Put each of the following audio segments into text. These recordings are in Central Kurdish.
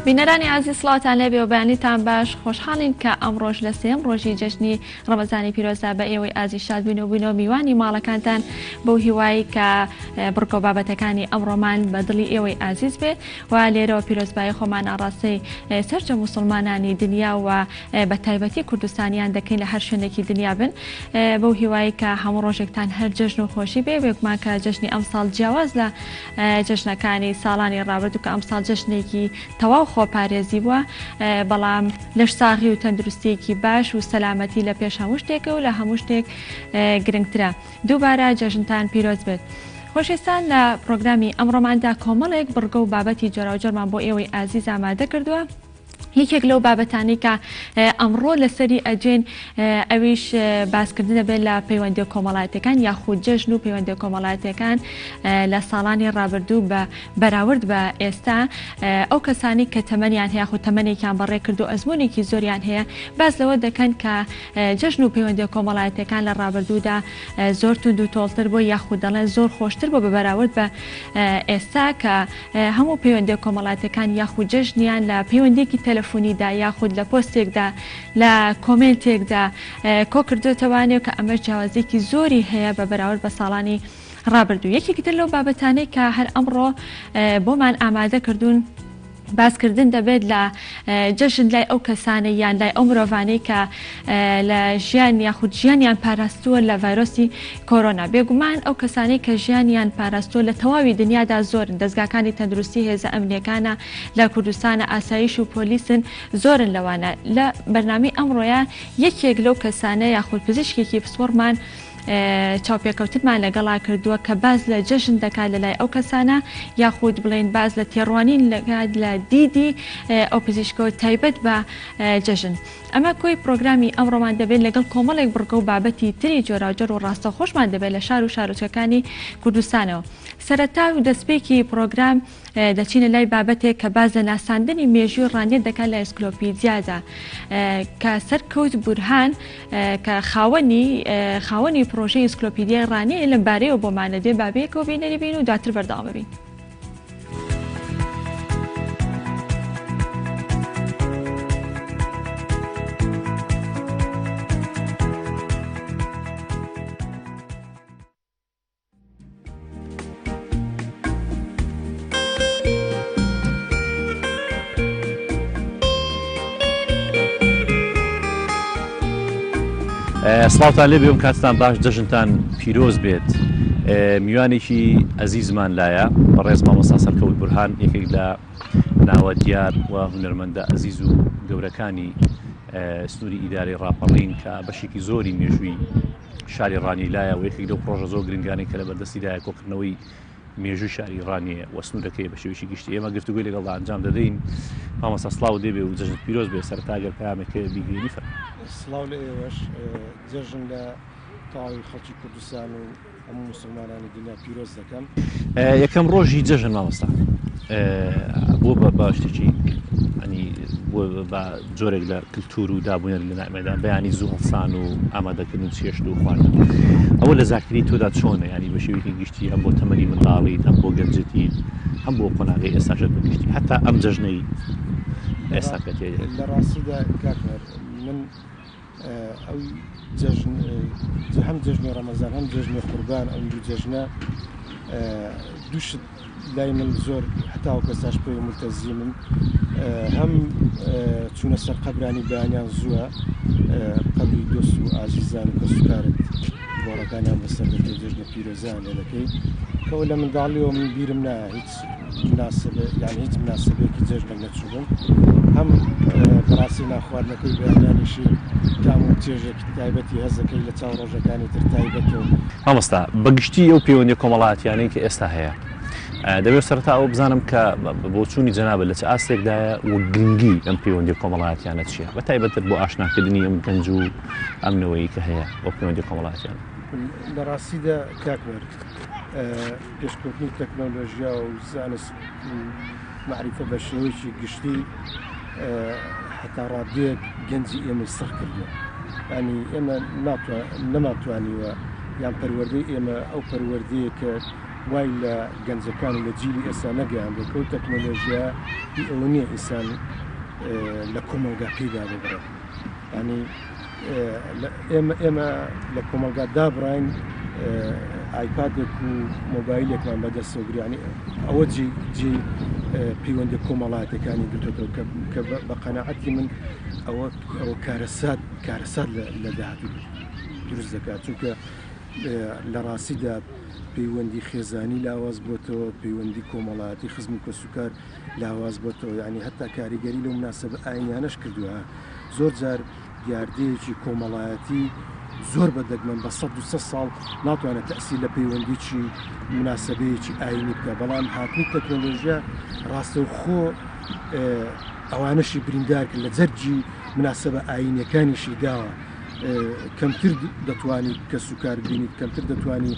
بینەرانی ئازیز سڵاوتان لێبێ و بەیانیتان باش خۆشحاڵین کە ئەمڕۆش لە سێیەم ڕۆژی جەژنی ڕەمەزانی پیرۆزدا بە ئێوەی ئازیز شاد بووین و بووینەوە میوانی ماڵەکانتان بەو هیوای کە بڕگە و بابەتەکانی ئەمڕۆمان بە دڵی ئێوەی ئازیز بێت و لێرەوە پیرۆزبایی خۆمان ئاڕاستەی سەرجەم موسڵمانانی دنیا و بە تایبەتی کوردستانیان دەکەین لە هەر شوێنێکی دنیا بن بەو هیوای کە هەموو ڕۆژێکتان هەر جەژن و خۆشی بێ بێگومان کە جەژنی ئەمساڵ جیاواز لە جەژنەکانی ساڵانی ڕابردوو کە ئەمساڵ جەژنێکی تەواو خۆپارێزی بووە بەڵام لەشساغی و تەندروستیەکی باش و سەلامەتی لە پێش هەموو شتێکە و لە هەموو شتێک گرنگترە دووبارە جەژنتان پیرۆز بێت. خۆشەویستان لە پرۆگرامی ئەمڕۆماندا کۆمەڵێک بڕگە و بابەتی جۆراوجۆرمان بۆ ئێوەی ئازیز ئامادە کردووە. یەکێک لەو بابەتانەی کە ئەمڕۆ لەسەری ئەدوێین ئەویش باسکردنە بێت لە پەیوەندیە کۆمەڵایەتەکان یاخود جەژن و پەیوەندیە کۆمەڵایەتەکان لە ساڵانی ڕابردوو بە بەراورد بە ئێستا ئەو کەسانی کە تەمەنیان هەیە خود تەمەنێکیان بەڕێ کرد و ئەزمونێکی زۆریان هەیە باس لەوە دەکەن کە جەژن و پەیوەندیە کۆمەڵایەتەکان لە ڕابردوودا زۆر توند و تۆڵتر بووە یاخود دەڵێن زۆر خۆشتر بووە بە بەراورد بە ئێستا کە هەموو پەیوەندیە کۆمەڵاتیەکان یاخود جەژنیان لە پەیوەندیەکی تەلەفونیدا یاخود لە پۆستێکدا لە کۆمێنتێکدا کۆکردۆتەوانێ کە ئەمەش جیاوازیەکی زۆری هەیە بە بەراورد بە ساڵانی ڕابردوو یەکێکی تر لەو بابەتانەی کە هەر ئەمڕۆ بۆمان ئامادە کردوون باسکردن دەبێت لە جەژن لای ئەو کەسانەی یان لای ئەو مرۆڤانەی کە لە ژیان یاخود ژیانیان پاراستووە لە ڤایرۆسی کۆرۆنا. بێگومان ئەو کەسانەی کە ژیانیان پاراستووە لە تەواوی دنیادا زۆرن، دەزگاکانی تەندروستی هێزە ئەمنیەکانە لە کوردستانە ئاسایش و پۆلیسن زۆرن لەوانە. لە بەرنامەی ئەمڕۆیا یەکێک لەو کەسانە یاخود پزیشکێکی پسپۆڕمان چاوپێکەوتنمان لەگەڵا کردووە کە باس لە جەژن دەکات لەلای ئەو کەسانە یاخود بڵێین باس لە تێڕوانین دەکات لە دیدی ئەو پزیشکەوە تایبەت بە جەژن. ئەمە کۆی پرۆگرامی ئەمڕۆمان دەبێت لەگەڵ کۆمەڵێک بڕگە و بابەتی تری جۆراوجۆر و ڕاستەوخۆشمان دەبێت لە شار و شارۆچکەکانی کوردستانەوە. سەرەتا و دەستپێکی پرۆگرام دەچینە لای بابەتێک کە باس لە ناساندنی مێژووی ڕانیە دەکات لە ئێنسکلۆپیدیادا کە سەرکەوت بورهان کە خاوەنی خاوەنی پرۆژەی ئێنسکلۆپیدیای ڕانیە لەم بارەیەوە بۆمان دەدوێ با بەیەکەوە بینەری بین و دواتر بەردەوام بین. سڵاوتان لێ بێم کاتتان باش جەژنتان پیرۆز بێت میوانێکی ئەزیزمان لایە بەڕێز مامۆستا سەرکەوت بورهان یەکێک لە ناوە دیار و هونەرمەندە ئەزیز و گەورەکانی سنووری ئیدارەی ڕاپەڕین کە بەشێکی زۆری مێژووی شاری ڕانیەی لایە و یەکێک لەو پڕۆژە زۆر گرنگانەی کە لە بەردەستیدایە کۆکردنەوەی مێژووی شاری ڕانیە و سنوورەکەی بە شێوەیەکی گشتی ئێمە گفتوگۆی لەگەڵدا ئەنجام دەدەین مامۆستا سڵاو لێ بێ و جەژنت پیرۆز بێ سەرەتا گەر پەیامێک هەیە بیگەیەنی فەرموو. سڵاو لە ئێوەش جەژن لە تەواوی خەڵکی کوردستان و هەموو موسڵمانانی دنیا پیرۆز دەکەم. یەکەم ڕۆژی جەژن مامۆستا بووە بە بە شتێکی ینی بووە بە جۆرێک لە کللتور و دابوونەر لە نامێدا بەیانی زوو هەڵسان و ئامادەکردن چێشت و خواردن ئەوە لە زاکری تۆدا چۆنە ینی بە شێوەیەکی گشتی هەم بۆ تەمەنی منداڵی هەم بۆ گەنجەتی هەم بۆ قۆناغی ئێستاشت بە گشتی هەتا ئەم جەژنەی ئێستا کە تێ لە ڕاستیدا کاک من ئەو جەژن هەم جەژنی ڕەمەزان هەم جەژنی قوربان ئەو دوو جەژنە دوو شت لای من زۆر هەتاوەکو ئێستاش پێی ملتەزیمم هەم چوونە سەر قەبرانی بەیانیان زووە قەبری دۆست و ئازیزان و کەسوکارت گۆڕەکانیان بەسەر دەکەی جەژنە پیرۆزیان لێ دەکەی کەەوە لە منداڵیەوە من بیرم نایە هیچ مناسبە یان هیچ مناسبەیەکی جەژنێک نەچووبم هەم بەڕاستی ناخواردنەکەی بەیانیانیشی تام و چێژێکی تایبەتی هەزەکەی لە چاو ڕۆژەکانی تر تایبەتە و مامۆستا بە گشتی ئەو پەیوەندیە کۆمەڵایەتیانەی کە ئێستا هەیە دەبێت سەرەتا ئەوە بزانم کە بۆچوونی جەنابت لە چ ئاستێکدایە و گرنگی ئەم پەیوەندیە کۆمەڵایەتیانە چییە بە تایبەتتر بۆ ئاشناکردنی ئەم گەنج و ئەم نەوەی کە هەیە بۆ پەیوەندی کۆمەڵایەتیانە؟ لە ڕاستیدا کاک مەرد پێشکەوتنی تەکنۆلۆژیا و زانست و مەعریفە بە شێوەیەکی گشتی هەتا ڕادەیەک گەنجی ئێمەی سڕ کردووە ینی ئێمە نەمانتوانیوە یان پەروەردەی ئێمە ئەو پەروەردەیە کە وای لە گەنجەکان و لە جیلی ئێستا نەگەیاندووە کە ئەو تەکنۆلۆژیا هی ئەوە نییە ئینسان لە کۆمەڵگا پێی داببڕێ. یانی ئێمە ئێمە لە کۆمەڵگا دابڕاین ئایپادێک و مۆبایلێکمان بەدەستەوە گریانی ئەوە جێ جێ پەیوەندی کۆمەڵاتەکانی گرتوێتەوە کە بە قەنەعەتی من ئەوە ئەوە کارەسات کارەسات لە داهاتوو دروست دەکات چونکە لە ڕاستیدا پەیوەندی خێزانی لاواز بۆتەوە پەیوەندی کۆمەڵایەتی خزم و کەسوکار لاواز بۆتەوە یعنی هەتا کاریگەری لەو مناسبە ئاینیانەش کردووە زۆر جار دیاردەیەکی کۆمەڵایەتی زۆر بە دەگمەن بە سە دوسە ساڵ ناتوانێت تەسیر لە پەیوەندیی مناسبەیەکی ئاینی بکە بەڵام هاتنی تەکنۆلۆژیا ڕاستەوخۆ ئەوانەشی بریندار کرد لە جەرگی مناسبە ئاینیەکانیشی داوە کەمتر دەتوانی کەس و کار بینیت کەمتر دەتوانی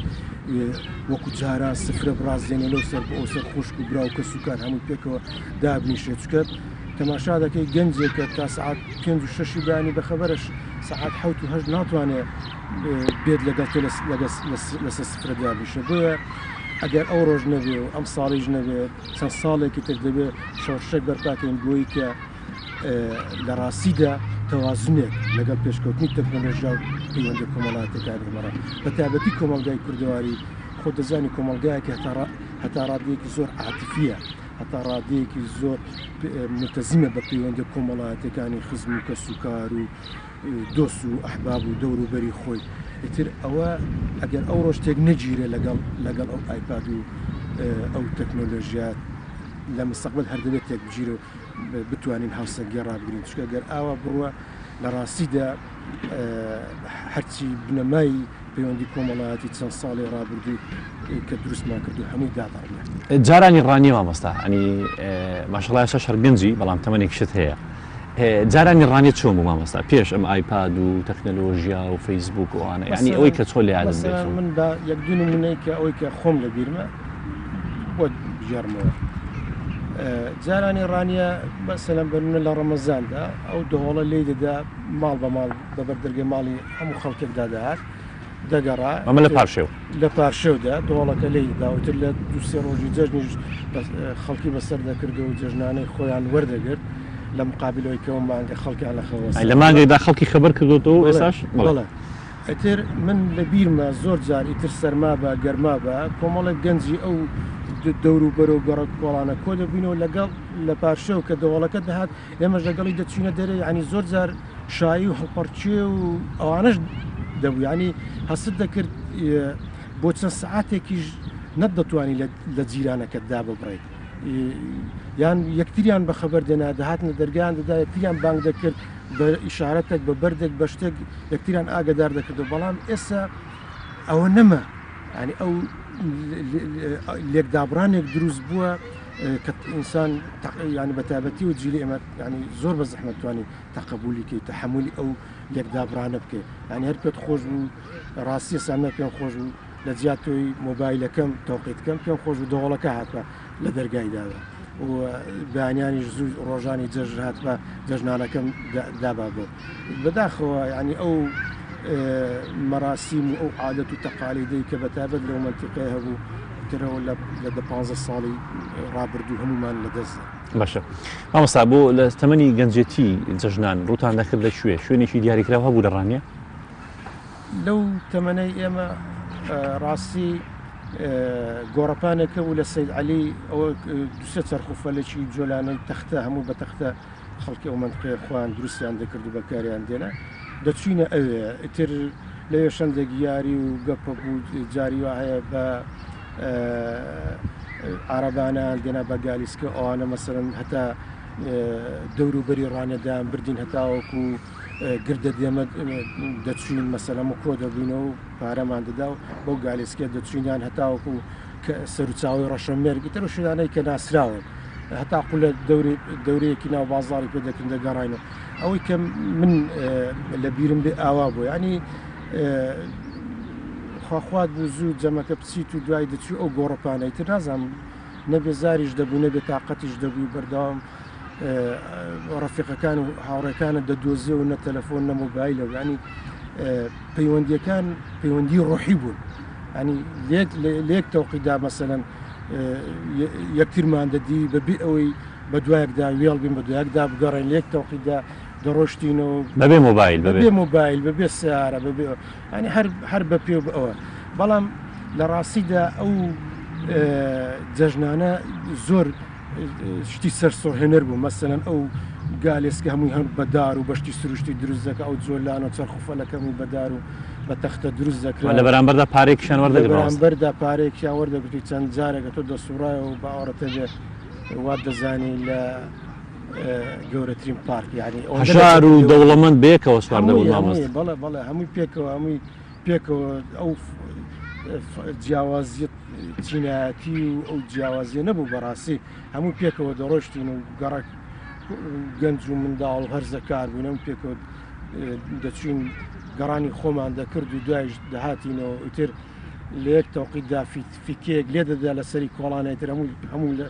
وەکو جاران سفرە بڕازێنێ لەو سەر بۆ سەر خوشک و برا و کەس و کار هەمووی پێکەوە دابنیشێت چکە تەماشا دەکەی گەنجێکە تا سعات پێنج و شەشی بەیانی بەخەبەرش سعات حەوت و هەشت ناتوانێت بێت لەگەڵ تۆ لەسەر سفرە دابنیشێ بۆیە ئەگەر ئەو ڕۆژ نەبێ و ئەم ساڵیش نەبێ چەند ساڵێکی تر دەبێت شۆڕشێک بەرپاکەین بۆی کە لە ڕاستیدا تەوازنێک لەگەڵ پێشکەوتنی تەکنەلۆژیا و پەیوەندیە کۆمەڵایەتیەکانی ئێمەڕا بە تایبەتی کۆمەڵگای کوردەواری خۆ دەزانی کۆمەڵگایەکی هەتا ڕادەیەکی زۆر عاتفیە هەتا ڕادەیەکی زۆر ملتەزیمە بە پەیوەندە کۆمەڵایەتەکانی خزم و کەس و کار و دۆست و ئەحباب و دەوروبەری خۆی ئیتر ئەوە ئەگەر ئەو ڕۆژ تێک نەگیرێ لەگەڵ لەگەڵ ئەو ئایپاد و ئەو تەکنۆلۆژیا لە مستەقبل هەر دەبێت تێک بگیرێ و بتوانین هاوسەنگی ڕابگرین چونکە گەر ئاوا بڕوا لە ڕاستیدا هەرچی بنەمای پەیوەندی کۆمەڵایەتی چەند ساڵی ڕابردوو کە دروستمان کردو هەمووی دادەڕمێت. جارانی ڕانیە مامۆستا ئەنی ماشەڵا ئێستا شەر گەنجی بەڵام تەمەنێکیشت هەیە جارانی ڕانیە چۆن بوو مامۆستا پێش ئەم ئایپاد و تەکنەلۆژیا و فەیسبوک و ئەوانە یعنی ئەوەی کە چۆن لە یادت بێت من بە یەک دوو نمونەی کە ئەوەی کە خۆم لە بیرمە بۆت بگێڕمەوە. جارانی ڕانیە مەسەلەن بەنمونە لە ڕەمەزاندا ئەو دهۆڵە لێی دەدا ماڵ بە ماڵ بە بەر دەرگەی ماڵی هەموو خەڵکێکدا دەهات دەگەڕا ئەمە لە پارشێو لە پارشێودا دهۆڵەکە لێی دەدا ئیتر لە دوو سێ ڕۆژی جەژنیش خەڵکی بەسەر دەکرد و جەژنانەی خۆیان وەردەگرت لە مقابلەوەی کەەوە مانگە خەڵکیان لە خەوە لە مانگێکدا خەڵکی خەبەر کردوتەوە ئێستاش بەڵێ ئیتر من لە بیرمە زۆر جار ئیتر سەرما بە گەرما بە کۆمەڵێک گەنجی ئەو دەور و بەرە و گەڕەک کۆڵانە کۆ دەبووینەوە لەگەڵ لە پارشێو کە دەوڵەکە دەهات ئێمەش لەگەڵی دەچوینە دەرێ یعنی زۆر جار شایی و هەڵپەڕکێ و ئەوانەش دەبوو یعنی هەست دەکرد بۆ چەند سەعاتێکیش نەتدەتوانی لە جیرانەکەت داببڕیت یان یەکتریان بە خەبەر دێنا دەهاتنە دەرگایان دەدا یەکتریان بانگ دەکرد بە ئیشارەتێک بە بەردێک بە شتێک یەکتریان ئاگدار دەکردەوە بەڵام ئێستا ئەوە نەما ینی ئەو لێکدابرانێک دروست بووە کە ئینسان ینی بە تایبەتی و جیلی ئێمە ینی زۆر بە زەحمەت توانی تەقەبولی کەی تەحملی ئەو لێکدابرانە بکەی ینی هەر پێت خۆش بوو ڕاستی سامە پێم خۆش بوو لە جیاتۆی مۆبایلەکەم تەوقیت کەم پێم خۆش بوو دەهۆڵەکە هاتبا لە دەرگای داوە و بەیانیانیش زوو ڕۆژانی جەژن هاتبا جەژنانەکەم دابا بۆ بەداخەوە یعنی ئەو مەراسیم و ئەو عادەت و تەقالیدەی کە بەتابەت لەو مەنتیقەیە هەبوو ترەوە لە دە پانزە ساڵی ڕابردوو هەمومان لەدەستدا. باشە مامۆستا بۆ لە تەمەنی گەنجێتی جەژنان ڕووتان دەکرد لە کوێ شوێنێکی دیاریکراو هەبوو لە ڕانیە؟ لەو تەمەنەی ئێمە ڕاستی گۆڕەپانێک هەبوو لە سید عەلی ئەوە دوسێ چەرخ و فەلەکی جۆلانەی تەختە هەموو بە تەختە خەڵکی ئەو مەنتقەیە خۆیان دروستیان دەکرد و بەکاریان دێنا دەچوینە ئەوێ ئیتر لەوێ شەندێک یاری و گەپە بوو جاری وا هەیە بە عربانیان دێنا بە گالیسکە ئەوانە مەسەرەن هەتا دەوروبەری ڕانێدان بردین هەتاوەکو گردە دێمە دەچوین مەسەلەن و کۆ دەبووینەوە و پارەمان دەدا و بەو گالیسکە دەچوینیان هەتاوەکو کە سەروچاوی ڕەشە مێرگ ئیتر ئەو شوێنانەی کە ناسراون هەتا قولە دەورەیەکی ناو بازاڕی پێ دەکردن دەگەڕاینەوە ئەوەی کە من لە بیرم بێ ئاوا بوو ینی خواخوات بوو زوو جەمەکە بچیت و دوای دەچوو ئەو گۆڕەپانەی تر نازانم نەبێ زاریش دەبوو نەبێ تااقەتیش دەبووی بەردەوام ڕەفیقەکان و هاوڕێکانت دەدۆزیەوە نە تەلەفۆن نە مۆبایلە و یانی پەیوەندیەکان پەیوەندی ڕۆحی بوون. ینی لێک لێک تەوقیدا مەسەلەن یەکترمان دەدی بەبێ ئەوەی بە دوایەکدا وێڵ بین بە دوایەکدا بگەڕێن لێک تەوقیدا دەڕۆشتین و بەبێ مۆبایل بەبێ مۆبایل بەبێ سیارە بەبێ ینی هەر هەر بە پێ و ئەوە بەڵام لە ڕاستیدا ئەو جەژنانە زۆر شتی سەرسوڕهێنەر بوو، مەسەلەن ئەو گالێسکە هەمووی هەم بە دار و بە شتی سروشتی دروست دەکا، ئەو جۆلان و چەرخ و فەلەک هەمووی بە دار و بە تەختە دروست دەکرا. لە بەرامبەردا پارەیەکیشیان لە وەردەگرت مامۆستا؟ بەرامبەردا پارەیەکیان وەردەگرت و چەند جارێک ئەتۆ دەسوڕایەوە و باوەڕت هەبێ وات دەزانی لە گەورەترین پارک یانی ئەوەندە لە هەژار و چەپی دەوە دەوڵەمەند بەیەکەوە سوار دەبوون هەمووی مامۆستا؟ هەمووی بەڵێ بەڵێ هەمووی پێکەوە هەمووی پێکەوە ئەو جیاوازیە چینایەتی و ئەو جیاوازیە نەبوو بەڕاستی هەموو پێکەوە دەڕۆشتین و گەڕک گەنج و منداڵ و هەرزەکار بووین هەموو پێکەوە دەچوین گەڕانی خۆمان دەکرد و دوایش دەهاتینەوە ئیتر لە یەک تەوقیتدا فیکەیەک لێ دەدا لەسەری کۆڵانە ئیتر هەموو هەموو لە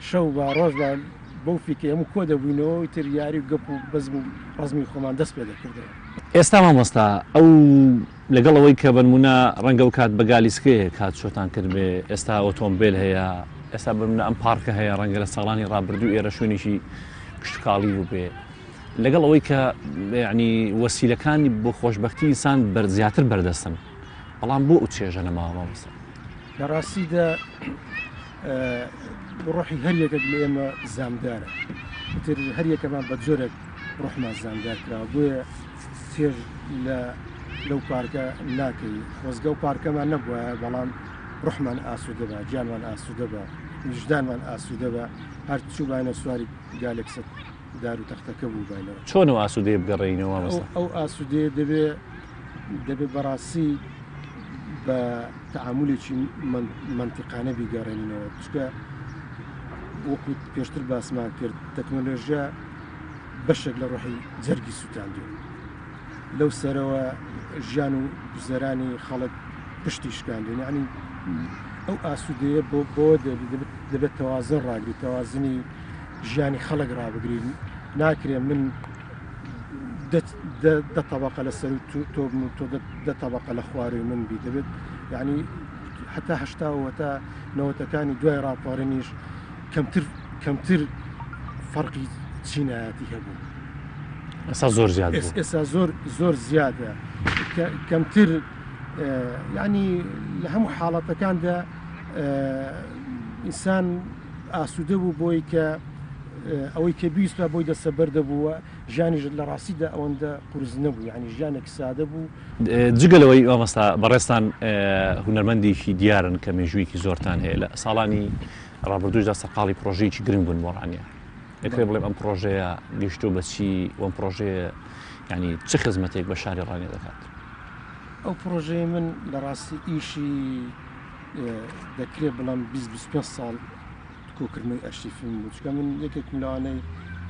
شەو بە ڕۆژ بە بەو فیکەی هەموو کۆ دەبووینەوە ئیتر یاری و گەپ و بەزم و ڕەزمی خۆمان دەست پێ دەکردەوە. ئێستا مامۆستا ئەو لەگەڵ ئەوەی کە بەنمونە ڕەنگە ئەو کات بە گالیسکەیەک هاتوچۆتان کردبێ، ئێستا ئۆتۆمبێل هەیە، ئێستا بەنمونە ئەم پارکە هەیە، ڕەنگە لە ساڵانی ڕابردوو ئێرە شوێنێکی کشتوکاڵی بووبێ. لەگەڵ ئەوەی کە یعنی وەسیلەکانی بۆ خۆشبەختی ئینسان بەر زیاتر بەردەستن، بەڵام بۆ ئەو چێژە نەماوە مامۆستا؟ لە ڕاستیدا ڕۆحی هەر یەکێک لە ئێمە زامدارە، ئیتر هەر یەکەمان بە جۆرێک ڕۆحمان زامدار کراوە، بۆیە چێژ لە لەو پارکە ناکەی خۆزگە و پارکەمان نەبوایە بەڵام ڕحمان ئاسوودە بە گیانمان ئاسوودە بە ویژدانمان ئاسوودە بە هەر چووباینە سواری گالێکسە دار و تەختەکە بووباینەوە. چۆن ئەو ئاسوودەیە بگەڕێینەوە مامۆستا؟ ئەو ئاسوودەیە دەبێ دەبێ بەڕاستی بە تەعامولێکی مەنتیقانە بیگەڕێنینەوە چونکە وەکو پێشتر باسمان کرد تەکنۆلۆژیا بەشێک لە ڕۆحی جەرگی سووتاندوون. لەو سەرەوە ژیان و گوزەرانی خەڵک پشتی شکاندوون. یعنی ئەو ئاسوودەیە بۆ بۆ دەبێت تەوازن ڕاگری، تەوازنی ژیانی خەڵک ڕابگری. ناکرێ من دە تەبقە لە سەر تۆ بم و تۆ دە تەبقە لە خواروی من بی. دەبێت یعنی هەتا هەشتا و هەتا نەوەتەکانی دوای ڕاپەڕینیش کەمتر کەمتر فەرقی چینایەتی هەبوو. ئێستا زۆر زیاد بوو. ئێستا زۆر زۆر زیادە کەمتر یعنی لە هەموو حاڵەتەکاندا ئینسان ئاسوودە بوو بۆی کە ئەوەی کە بیستە بۆی دەسەبەر دەبووە ژیانیش لە ڕاستیدا ئەوەندە قورس نەبوو یعنی ژیانێک سادە بوو. جگە لەوەی مامۆستا بەڕێزتان هونەرمەندێکی دیارن کە مێژوویەکی زۆرتان هەیە لە ساڵانی ڕابردووشدا سەرقاڵی پڕۆژەیەکی گرنگ بوون بۆ ڕانیە. دەکرێت بڵێم ئەم پڕۆژەیە گەیشتووە بە چی و ئەم پڕۆژەیە یعنی چ خزمەتێک بە شاری ڕانیە دەکات؟ ئەو پڕۆژەیە من لە ڕاستی ئیشی دەکرێت بڵێم 20 25 ساڵ کۆکردنەوەی ئەرشیفم بوو چونکە من یەکێکم لەوانەی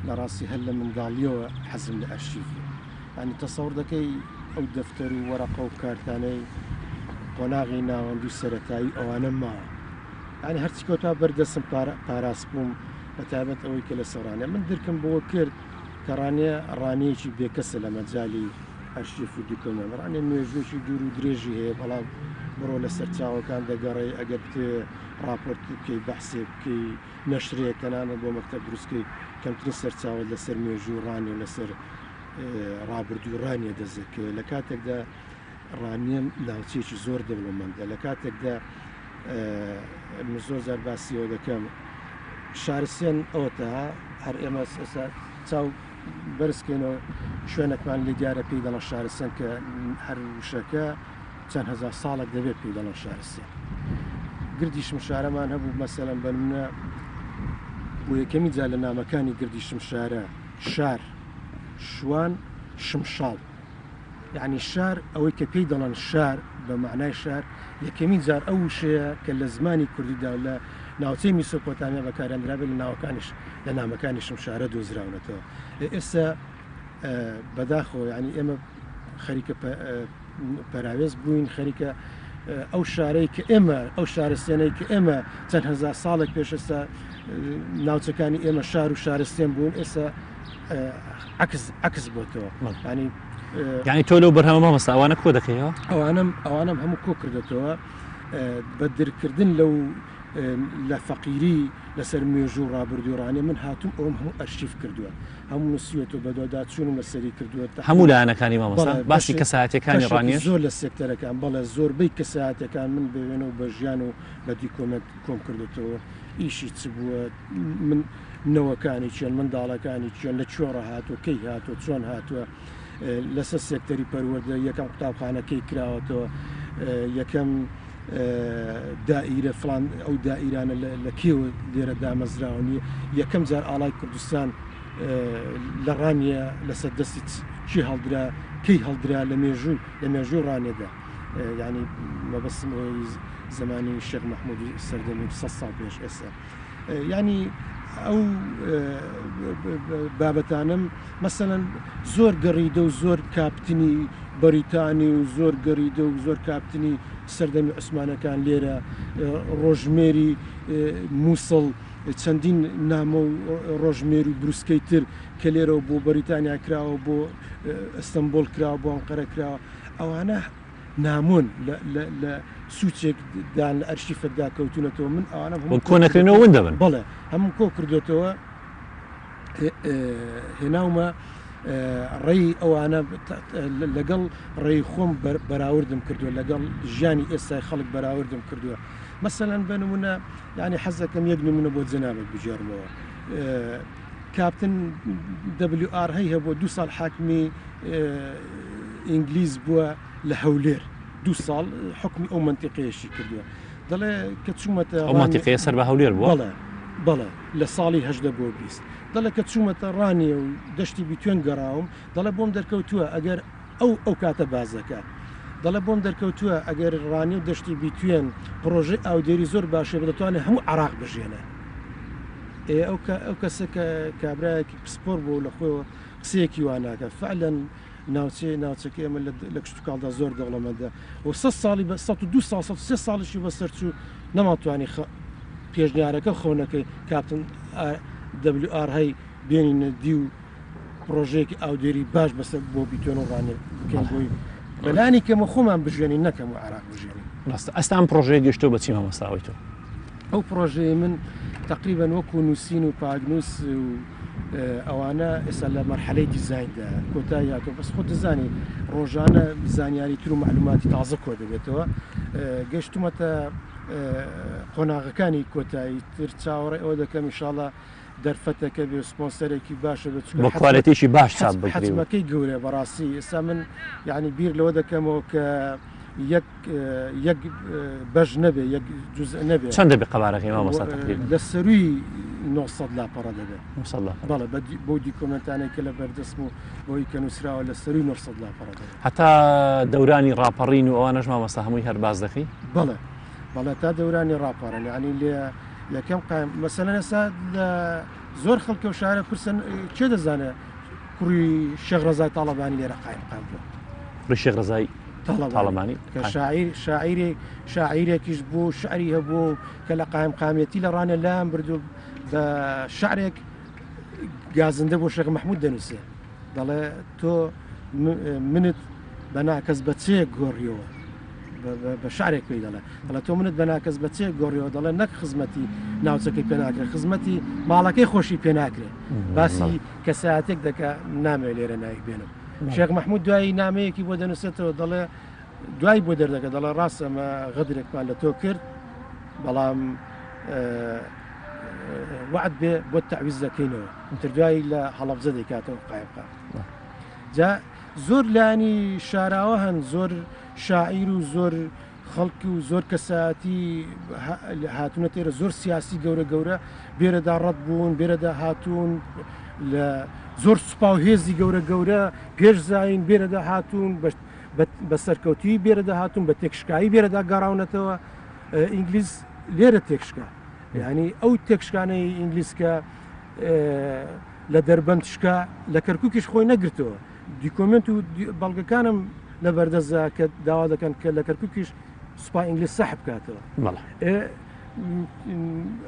لە ڕاستی هەر لە منداڵیەوە حەزم لە ئەرشیف بوو ینی تەسەور دەکەی ئەو دەفتەر و وەرەقە و کارتانەی قۆناغی ناوەندی و سەرەتایی ئەوانە ماوە یانی هەرچی کەوتە بەر دەستم پاراستبووم بە تایبەت ئەوەی کە لەسەر ڕانیە من درکم بەوە کرد کە ڕانیە ڕانیەکی بێکەسە لە مەجالی ئەرشیف و دوکەمان ڕانیە مێژوویەکی دوور و درێژی هەیە بەڵام بڕۆ لە سەرچاوەکان دەگەڕێی ئەگەر بتێ ڕاپۆرت بکەی بەحسێک بکەی نەشرێک تەنانەت بۆ مەکتەب دروستکەی کەمترین سەرچاوەت لەسەر مێژووی ڕانیە لەسەر ڕابردووی ڕانیە دەست دەکەوێت لە کاتێکدا ڕانیە ناوچەیەکی زۆر دەوڵەمەندە لە کاتێکدا من زۆر جار باسی ئەوە دەکەم شارستێن ئەوەتا هەر ئێمە ئێستا چاو بەرزکەینەوە شوێنێکمان لێ دیارە پێی دەڵێن شارستێن کە هەر وشەکە چەند هەزار ساڵێک دەبێت پێی دەڵێن شارستێن گردی شمشارەمان هەبوو مەسەلەن بەنمونە بۆ یەکەمی جار لە نامەکانی گردی شمشارە شار شوان شمشاڵ یەعنی شار ئەوەی کە پێی دەڵێن شار بە مەعنای شار یەکەمین جار ئەو وشەیە کە لە زمانی کوردیدا و لە ناوچەی میسۆپۆتامیا بەکارهێنرابێت لە ناوەکانیش لە نامەکانی شمشارە دۆزراونەتەوە. ئێستا بەداخەوە یعنی ئێمە خەریکە پەراوێز بووین خەریکە ئەو شارەی کە ئێمە ئەو شارستێنەی کە ئێمە چەند هەزار ساڵێک پێش ئێستا ناوچەکانی ئێمە شار و شارستێن بوون ئێستا عکس عکس بۆتەوە ینی یعنی تۆ لەو بەرهەمە مامۆستا ئەوانە کۆ دەکەیەوە ئەوانم ئەوانم هەموو کۆ کردێتەوە. بە درکردن لەو لە فەقیری لەسەر مێژوو ڕابردووی ڕانیە من هاتووم ئەوەم هەموو ئەرشیف کردووە هەموو نووسیوەتەوە بەدواداچوونم لەسەری کردووە هەموو لایەنەکانی مامۆستا بەڵێ باسی بەشێک کەسایەتیەکانی بەشێکی ڕانیەش؟ زۆر لە سێکتەرەکان بەڵێ زۆربەی کەسایەتیەکان من بە وێنە و بە ژیان و بە دیکۆمێنت کۆم کردۆتەوە ئیشی چ بووە من نەوەکانی کێن منداڵەکانی کێن لە کوێڕا هاتووە کەی هاتووە چۆن هاتووە لەسەر سێکتەری پەروەردە یەکەم قوتابخانە کەی کراوەتەوە یەکەم دائیرە فلان ئەو دائیرانە لە کێوە لێرە دامەزراوە یەکەم جار ئاڵای کوردستان لە ڕانیە لەسەر دەستی چی هەڵدرا کەی هەڵدرا لە مێژوو لە مێژوو ڕانێدا ینی مەبەستم ئەوەی زمانی شێخ مححمود سەردەمی 100 ساڵ پێش ئێستا ینی ئەو بابەتانم مەسەلەن زۆر گەڕیدە و زۆر کاپتنی بەریتانی و زۆر گەڕیدە و زۆر کاپتنی سەردەمی عوسمانەکان لێرە ڕۆژمێری مووسڵ چەندین نامە و ڕۆژمێر و بروسکەی تر کە لێرەوە بۆ بەریتانیا کراوە بۆ ئەستەنبوڵ کراوە بۆ ئەنقەرە کراوە ئەوانە نامۆن لە سوچێک دان لە ئەرشیفێکدا کەوتونەتەوە من ئەوانە هەموو کۆ نەکرێنەوە ون دەبن بەڵێ هەموو کۆ کردوێتەوە هێناومە ڕێی ئەوانە لەگەڵ ڕێی خۆم بەراوردم کردووە لەگەڵ ژیانی ئێستای خەڵک بەراوردم کردووە مەسەلەن بە نمونە یعنی حەزەکەم یەک نمونە بۆ جەنابت بگێڕمەوە کاپتن WR هەی هەبووە دو ساڵ حاکمی ئینگلیز بووە لە هەولێر دو ساڵ حکمی ئەو منتیقەیەشی کردووە دەڵێ کە چوومەتە ئەو مەنتیقەیە سەر بە هەولێر بووە؟ بەڵێ بەڵێ لە ساڵی 18 بۆ 20 دەڵێ کە چوومەتە ڕانیە و دەشتی بیتوێن گەڕاوم دەڵێ بۆم دەرکەوتووە ئەگەر ئەو ئەو کاتە بازەکە دەڵێ بۆم دەرکەوتووە ئەگەر ڕانیە و دەشتی بیتوێن پڕۆژەی ئاودێری زۆر باشێ بە دەتوانێت هەموو عراق بژێنە ئێ ئەو ئەو کەسە کە کابرایەکی پسپۆر بوو لە خۆیەوە قسەیەکی وا ناکە فعلەن ناوچەی ناوچەکە ئێمە لە کشتوکاڵدا زۆر دەوڵەمەندە و 100 ساڵی بە 102 ساڵ 103 ساڵیشی بەسەر چوو نەمانتوانی پێشنیارەکە خەونەکەی کاپتن WR هەی بێنینە دی و پڕۆژەیەکی ئاودێری باش بەسەر بۆ بیتۆن و ڕانێ بکەین بۆی بەلانی کەمە خۆمان بژێنین نەکەم و عراق بژێنین. ڕاستە ئەستا ئەم پڕۆژەیە گەشتۆ بە چی مامۆستا ئەوەی تۆ؟ ئەو پڕۆژەیە من تقریبا وەکو نووسین و پاکنووس و ئەوانە ئێستا لە مەرحەلەی دیزایندا کۆتایی هاتووە بەس خۆت دەزانی ڕۆژانە زانیاری تر و معلوماتی تازە کۆ دەبێتەوە گەشتومەتە قۆناغەکانی کۆتایی تر چاوەڕێ ئەوە دەکەم ئینشاڵا دەرفەتەکە بێ سپۆنسەرێکی باشە بێت بە کوالێتیی باش چاپ بکرێ حەجمەکەی گەورەیە بەڕاستی ئێستا من یعنی بیر لەوە دەکەمەوە کە یەک یەک بەش نەبێ یەک جزء نەبێ چەند دەبێ قەبارەکەی مامۆستا تەقریبا؟ لە سەرووی 900 لاپەڕە دەبێ 900 لاپەڕە بەڵێ بە بۆ دیکۆمێنتانێک کە لە بەردەستم و بۆی کە نووسراوە لە سەرووی 900 لاپەڕە دەبێ هەتا دەورانی ڕاپەڕین و ئەوانەش مامۆستا هەمووی هەر باس دەکەی؟ بەڵێ بەڵێ تا دەورانی ڕاپەڕین یعنی لێ یەکەم قایم مەسەلەن ئێستا لە زۆر خەڵکە و شارە پرسن کێ دەزانێ کوڕی شێخ ڕەزای تاڵەبانی لێرە قایم قام بووە کوڕی شێخ ڕەزای تاڵەبانی کە شاعیر شاعیرێک شاعیرێکیش بوو شعری هەبوو کە لە قایم قامیەتی لە ڕانێ لام بردو بە شعرێک گازندە بۆ شێخ مححمود دەنووسێ دەڵێ تۆ منت بە ناکەس بە چێ گۆڕیەوە بە شعرێک پێی دەڵێ دەڵێ تۆ منت بە ناکەس بە چێ گۆڕیەوە دەڵێ نەک خزمەتی ناوچەکەی پێ ناکرێت خزمەتی ماڵەکەی خۆشی پێ ناکرێت باسی کەساتێک دەکە نامێ لێرە ناوی بێنم شێخ مححمود دوایی نامەیەکی بۆ دەنووسێتەوە دەڵێ دوای بۆ دەردەکە دەڵێ ڕاستە ئەمە غەدرێکمان لە تۆ کرد بەڵام وعد بێ بۆ تەعویز دەکەینەوە تر دوایی لە هەڵەبجە دەیکاتەوە قایمقام جا زۆر لانی شاراوە هەن زۆر شاعیر و زۆر خەڵک و زۆر کەسایەتی هاتوونە تێرە زۆر سیاسی گەورە گەورە بێرەدا ڕەت بوون بێرەدا هاتوون لە زۆر سوپا و هێزی گەورە گەورە پێش زین بێرەدا هاتوون بە سەرکەوتوی بێرەدا هاتوون بە تێکشکایی بێرەدا گەڕاونەتەوە ئینگلیز لێرە تێکشکا یعنی ئەو تێکشکانەی ئینگلیز کە لە دەربەند شکا لە کەرکووکیش خۆی نەگرتەوە دیکۆمنت و بەڵگەکانم لە بەردەستدا کە داوا دەکەن کە لە کەرکووکیش سوپا ئینگلیز سەحب بکاتەوە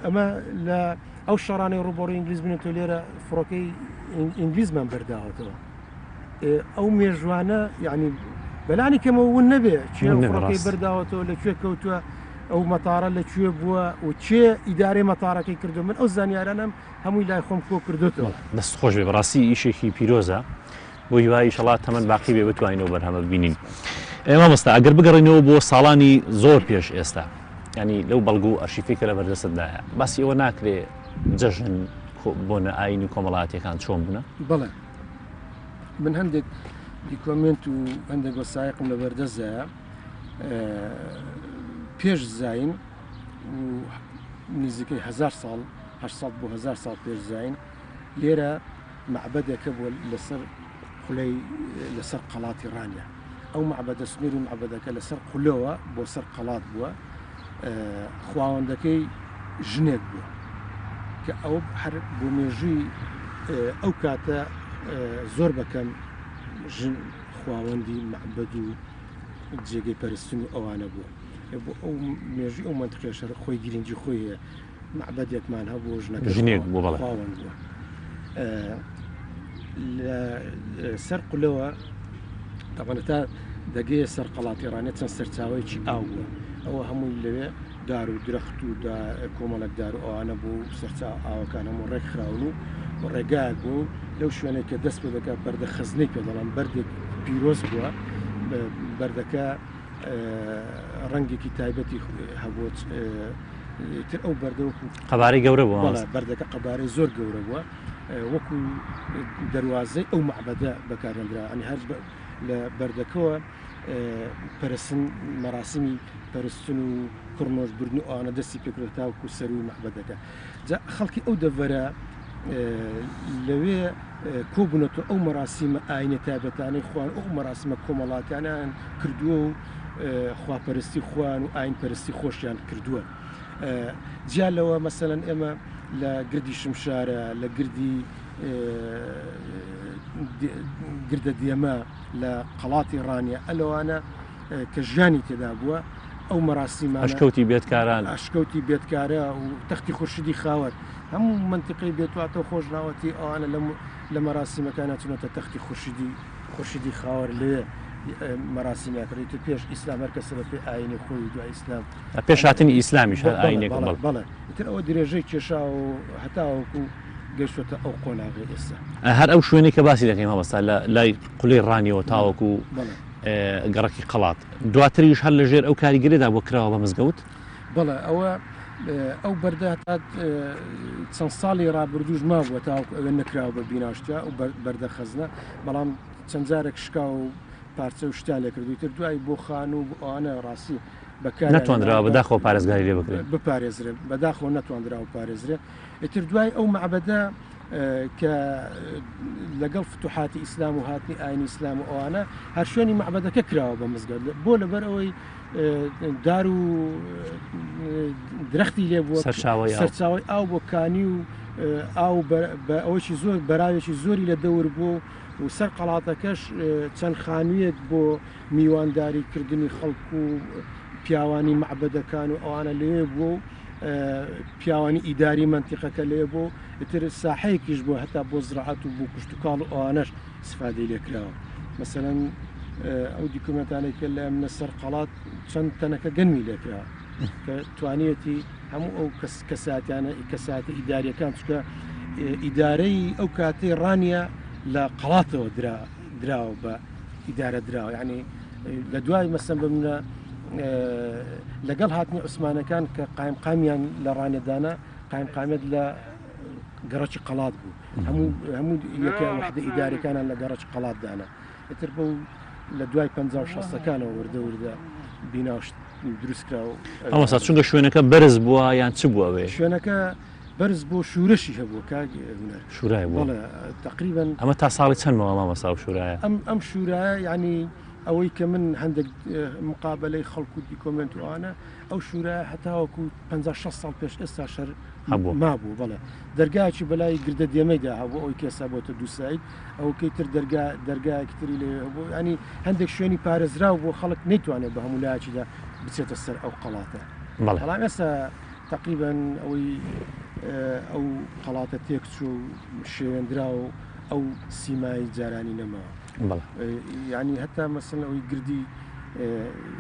ئەمە لە ئەو شەڕانەی ڕوبەڕی ئینگلیز بنێت و لێرە فڕۆکەی ئینگلیزمان بەرداوەتەوە ئەو مێژوانە یعنی بەلانی کەمەوە ون نەبێ چێ فڕۆکەی بەرداوەتەوە لە کوێ کەوتووە. ئەو مەتارە لە کوێ بووە و کێ ئیدارەی مەتارەکەی کردو من ئەو زانیارانەم هەمووی لای خۆم کۆ کردوتەوە. دەست خۆش بێ بەڕاستی ئیشێکی پیرۆزە بۆ هیوای ئیشەڵا تەمەن باقی بێ بتوانین ئەو بەرهەمە ببینین. ئێ مامۆستا ئەگەر بگەڕێینەوە بۆ ساڵانی زۆر پێش ئێستا یانی لەو بەڵگە و ئەرشیفەی کە لەبەردەستتدایە باسی ئەوە ناکرێ جەژن بۆنە ئایینی و کۆمەڵایەتیەکان چۆن بوونە؟ بەڵێ من هەندێک دیکۆمێنت و هەندێک وەسایقم لەبەردەستدایە پێش زین و نزیکەی هزار ساڵ 800 بۆ هزار ساڵ پێش زین لێرە مەعبەدێکە بووە لەسەر قولەی لەسەر قەڵاتی ڕانیە ئەو مەعبەدە سنووری مەعبەدەکە لەسەر قولەوە بۆ سەر قەڵات بووە خواوەندەکەی ژنێک بووە کە ئەو هەر بۆ مێژووی ئەو کاتە زۆر بەکەم ژن خواوەندی مەعبەد و جێگەی پەرستن و ئەوانە بووە بۆ ئەو مێژووی ئەو مەنتقەیەش هەر خۆی گرنگی خۆی هەیە مەعبەدێکمان هەبوو ژنەکە ژنێک بوو بەڵێ خاوەن بووە لە سەر قولەوە تەبعەن تا دەگەیە سەر قەڵاتی ڕانیە چەند سەرچاوەیەکی ئاو بووە ئەوە هەمووی لەوێ دار و درەخت و دا کۆمەڵک دار و ئەوانە بوو سەرچاو ئاوەکان هەموو ڕێک خراون و ڕێگایەک بوو لەو شوێنێک کە دەست پێ دەکات بەردە خزنەی پێ دەڵێن بەردێک پیرۆز بووە بەردەکە ڕەنگێکی تایبەتی هەبوو تر ئەو بەردە وەکو قەبارەی گەورە بووە بەردەکە قەبارەی زۆر گەورە بووە وەکو دەروازەی ئەو مەعبەدە بەکارهێنرا ئەنی هەر لە بەردەکەوە پەرستن مەراسیمی پەرستن و کڕنۆش بردن و ئەوانە دەستی پێکرد تاوەکو سەروی مەعبەدەکە جا خەڵکی ئەو دەڤەرە لەوێ کۆبوونەتەوە ئەو مەراسیمە ئاینە تایبەتانەی خۆیان ئەو مەراسیمە کۆمەڵاتیانیان کردووە و خواپەرستی خۆیان و ئاین پەرستی خۆشیان کردووە جیا لەوە مەسەلەن ئێمە لە گردی شمشارە لە گردی گردە دێمە لە قەڵاتی ڕانیە ئەلەوانە کە ژیانی تێدا بووە ئەو مەراسیمانە ئەشکەوتی بێتکاران ئەشکەوتی بێتکارە و تەختی خورشیدی خاوەر هەموو مەنتیقەی بێتواتە و خۆشناوەتی ئەوانە لە مەراسیمەکانە چونەتە تەختی خورشیدی خورشیدی خاوەر لەوێ مەراسیمیان کرد ئیتر پێش ئیسلام هەر کەسە بە پێی ئایینی خۆی و دوای ئیسلام پێش هاتنی ئیسلامیش هەر ئایینێک بەڵێ بەڵێ ئیتر ئەوە درێژەی کێشاوە و هەتاوەکو گەیشتۆتە ئەو قۆناغەی ئێستا. هەر ئەو شوێنەی کە باسی دەکەین مامۆستا لە لای قولەی ڕانیەوە تاوەکو گەڕەکی قەڵات دواتریش هەر لەژێر ئەو کاریگەریدا بۆ کراوە بە مزگەوت؟ بەڵێ ئەوە ئەو بەردە تا چەند ساڵی ڕابردووش مابووە تاوەکو ئەوێ نەکراوە بە بیناشتیا و بەردە خەزنە بەڵام چەند جارێک شکا و پارچە و شتیان لێکردووی تر دوای بۆ خانوو و ئەوانە ڕاستی بەکار نەتواندراوە بەداخەوە پارێزگاری لێ بکرێت بپارێزرێ بەداخەوە نەتواندراوە پارێزرێ ئیتر دوای ئەو مەعبەدە کە لەگەڵ فتوحاتی ئیسلام و هاتنی ئاینی ئیسلام و ئەوانە هەر شوێنی مەعبەدەکە کراوە بە مزگەوت بۆ لەبەر ئەوەی دار و درەختی لێ بووە سەرچاوی ئاو بۆ کانی و ئاو بە ئەوەی زۆر بەراوێکی زۆری لە دەور بوو و سەر قەڵاتەکەش چەند خانوویەک بۆ میوانداری کردنی خەڵک و پیاوانی مەعبەدەکان و ئەوانە لەوێ بووە و پیاوانی ئیداری مەنتیقەکە لێ بوو ئیتر ساحەیەکیش بووە هەتا بۆ زراعەت و بۆ کشتوکاڵ و ئەوانەش ئیسفادەی لێکراوە مەسەلەن ئەو دیکۆمێنتانەی کە لە منە سەر قەڵات چەند تەنەکە گەنمی لێکرا کە توانیەتی هەموو ئەو کەس کەساتیانە کەساتی ئیداریەکان چکە ئیدارەی ئەو کاتەی ڕانیە لە قەڵاتەوە درا دراوە بە ئیدارە دراوە یعنی لە دوای مەسەن بمنە لەگەڵ هاتنی عوسمانەکان کە قایمقامیان لە ڕانیە دانا قایمقامیەت لە گەڕەکی قەڵات بوو هەموو هەموو یەکە وحدە ئیدارەکانیان لە گەڕەکی قەڵات دانا ئیتر بەو لە دوای پ و شەستەکانەوە وردە وردە بیناش دروست کرا و مامۆستا چونکە شوێنەکە بەرز بووە یان چ بووە ئەوێ؟ شوێنەکە بەرز بۆ شورەشی هەبووە کاک هونەر شورای بووە بەڵێ تقریبا ئەمە تا ساڵی چەند ماوە مامۆستا ئەو شورایە؟ ئەم ئەم شورایە یعنی ئەوەی کە من هەندێک مقابلەی خەڵک و دیکۆمێنت و ئەوانە ئەو شورایە هەتاوەکو 50 60 ساڵ پێش ئێستا شەر هەبوو مابوو بەڵێ دەرگایەکی بەلای گردە دێمەیدا هەبوو ئەوی کە ئێستا بۆتە دووساید ئەوکەی تر دەرگا دەرگایەکی تری لەوێ هەبوو ینی هەندێک شوێنی پارێزراو بۆ خەڵک نەیتوانێت بە هەموو لایەکیدا بچێتە سەر ئەو قەڵاتە بەڵێ بەڵام ئێستا تەقریبەن ئەوەی ئەو قەڵاتە تێکچوو و شێوێندرا و ئەو سیمای جارانی نەماوە بەڵێ یعنی هەتا مەسەلەن ئەوەی گردی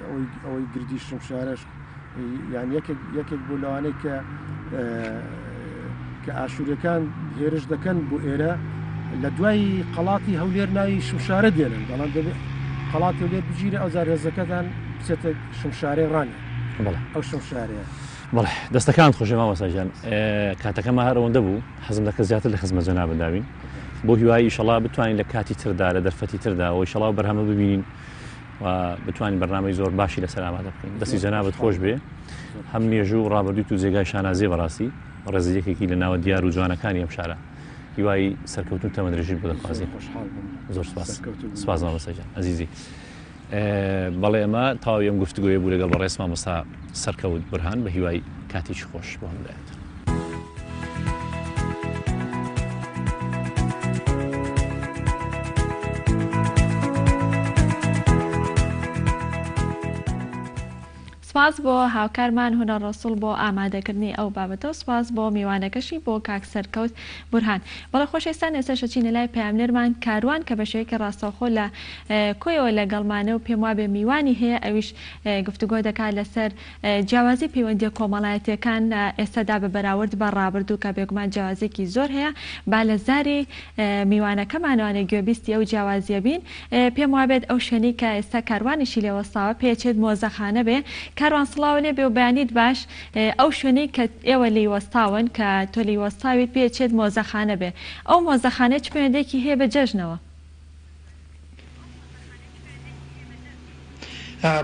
ئەوەی ئەوەی گردی شمشارەش. یان یەکێک یەکێک بوو لەوانەی کە کە ئاشووریەکان هێرش دەکەن بۆ ئێرە لە دوای قەڵاتی هەولێر ناوی شمشارە دێنن بەڵام دەبێت قەڵاتی هەولێر بگیرێ ئەو جار هێزەکەتان بچێتە شمشارەی ڕانیە ئەو شمشارەیە. بەڵێ دەستەکانت خۆشێ مامۆستا گیان کاتەکەمە هەر ئەوەندە بوو حەزم دەکرد زیاتر لە خزمەت جەنابت دابین بۆ هیوای ئیشەڵا بتوانین لە کاتی تردا لە دەرفەتی تردا و ئیشەڵا بەرهەمە ببینین و بتوانین بەرنامەی زۆر باشی لەسەر ئامادە بکەین دەستی جەنابت خۆش بێ هەم مێژوو و ڕابردوویت و جێگای شانازیە بەڕاستی ڕێزی یەکێکی لە ناوە دیار و جوانەکانی ئەم شارە هیوای سەرکەوتن و تەمەندرێژیت بۆ دەخوازین زۆر سپاس سپاس مامۆستا گیان ئەزیزی بەڵێ ئەمە تەواوی ئەم گفتوگۆیە بوو لەگەڵ بەڕێز مامۆستا سەرکەوت بورهان بە هیوای کاتێکی خۆش بۆ هەموو لایەکتان. سپاس بۆ هاوکارمان هونەر ڕەسوڵ بۆ ئامادەکردنی ئەو بابەتە و سپاس بۆ میوانەکەشی بۆ کاک سەرکەوت بورهان. بەڵێ خۆشەویستان ئێستاش ئەچینە لای پەیامنێرمان کاروان کە بە شێوەیەکی ڕاستەوخۆ لە کۆیەوە لەگەڵمانە و پێم وابێ میوانی هەیە ئەویش گفتوگۆ دەکات لەسەر جیاوازی پەیوەندیە کۆمەڵایەتیەکان لە ئێستادا بە بەراورد بە ڕابردوو کە بێگومان جیاوازیەکی زۆر هەیە با لە زاری میوانەکەمانەوانێ گوێبیستی ئەو جیاوازیە بین پێم وابێت ئەو شوێنەی کە ئێستا کاروانیشی لێ وەستاوە پێچێت مۆزەخانە بێ کاروان سڵاو لێ بێ و بەیانیت باش ئەو شوێنەی کە ئێوە لێی وەستاون کە تۆ لێی وەستاویت پێچێت مۆزەخانە بێ ئەو مۆزەخانەیە چ پەیوەندیەکی هەیە بە جەژنەوە؟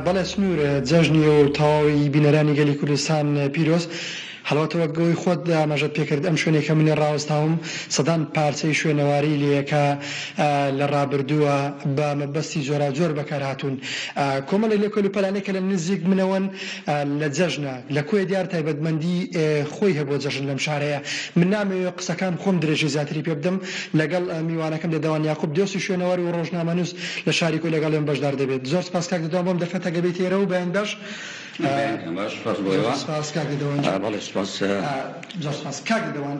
بەڵێ سنوور جەژنی و تەواوی بینەرانی گەلی کوردستان پیرۆز. هەڵبەتە وەک ئەوەی خۆت ئاماژەت پێکرد ئەم شوێنەی کە من لێ ڕاوەستاوم سەدان پارچەی شوێنەواری لێیە کە لە ڕابردووە بە مەبەستی جۆراوجۆر بەکار هاتوون. کۆمەڵێک لەو کەلوپەلانەی کە لە نزیک منەوەن لە جەژنە لە کۆیە دیار تایبەتمەندی خۆی هەبووە جەژن لەم شارەیە. من نامەوێ قسەکان خۆم درێژەی زیاتری پێ بدەم لەگەڵ میوانەکەم دێدەوان یاقوب دۆستی شوێنەوار و ڕۆژنامەنووس لە شاری کۆی لەگەڵ ئێمە بەشدار دەبێت. زۆر سپاس کاک دێدەوان بۆ ئەم دەرفەتە گە بێیتە ئێرە و بەیان باش. بەیانتان باش سپاس بۆ ئێوە. زۆر سپاس کاک دێدەوان گیان. بەڵێ سپاس. زۆر سپاس. کاک دێدەوان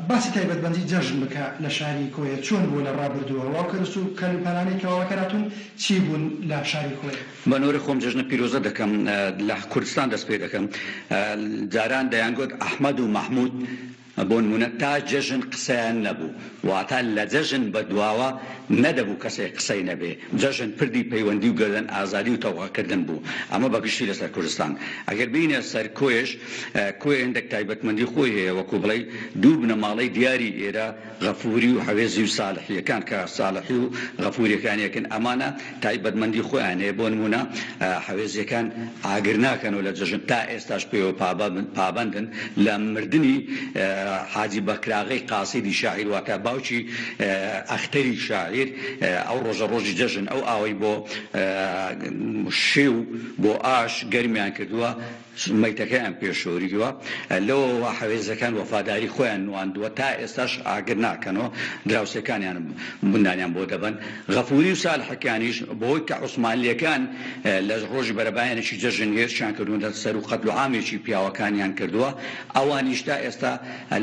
باسی تایبەتمەندی جەژن بکە لە شاری کۆیە چۆن بووە لە ڕابردووە و ئەو کەرس و کەلوپەلانەی کەوا بەکارهاتوون چی بوون لە شاری کۆیە؟ بە نۆرەی خۆم جەژنە پیرۆزە دەکەم لە کوردستان دەست پێ دەکەم جاران دەیانگوت ئەحمەد و مەحمود بۆ نمونە تا جەژن قسەیان نەبوو واتە لە جەژن بە دواوە نەدەبوو کەسێک قسەی نەبێ جەژن پردی پەیوەندی و گەردەن ئازادی و تەوقە کردن بوو ئەمە بە گشتی لەسەر کوردستان ئەگەر بێینە سەر کۆیەش کۆیە هەندێک تایبەتمەندی خۆی هەیە وەکو بڵێی دوو بنەماڵەی دیاری ئێرە غەفوری و حەوێزی و ساڵحییەکان کە ساڵحی و غەفوریەکان یەکن ئەمانە تایبەتمەندی خۆیان هەیە بۆ نموونە حەوێزیەکان ئاگر ناکەنەوە لە جەژن تا ئێستاش پێوە پابەندن لە مردنی حاجی بەکراغەی قاسیدی شاعیر واتە باوکی ئەختەری شاعیر ئەو ڕۆژە ڕۆژی جەژن ئەو ئاوەی بۆ شێو بۆ ئاش گەرمیان کردووە مەیتەکەیان پێ شۆریوە، لەوەوە حەوێزەکان وەفاداری خۆیان نواندووە، تا ئێستاش ئاگر ناکەنەوە، دراوسێکانیان نانیان بۆ دەبەن. غەفوری و سالحەکانیش بەهۆی کە عوسمانلییەکان لە ڕۆژی بەرەبایانێکی جەژن هێرشیان کردوونەتە سەر و قەتلوعامێکی پیاوەکانیان کردووە، ئەوانیش تا ئێستا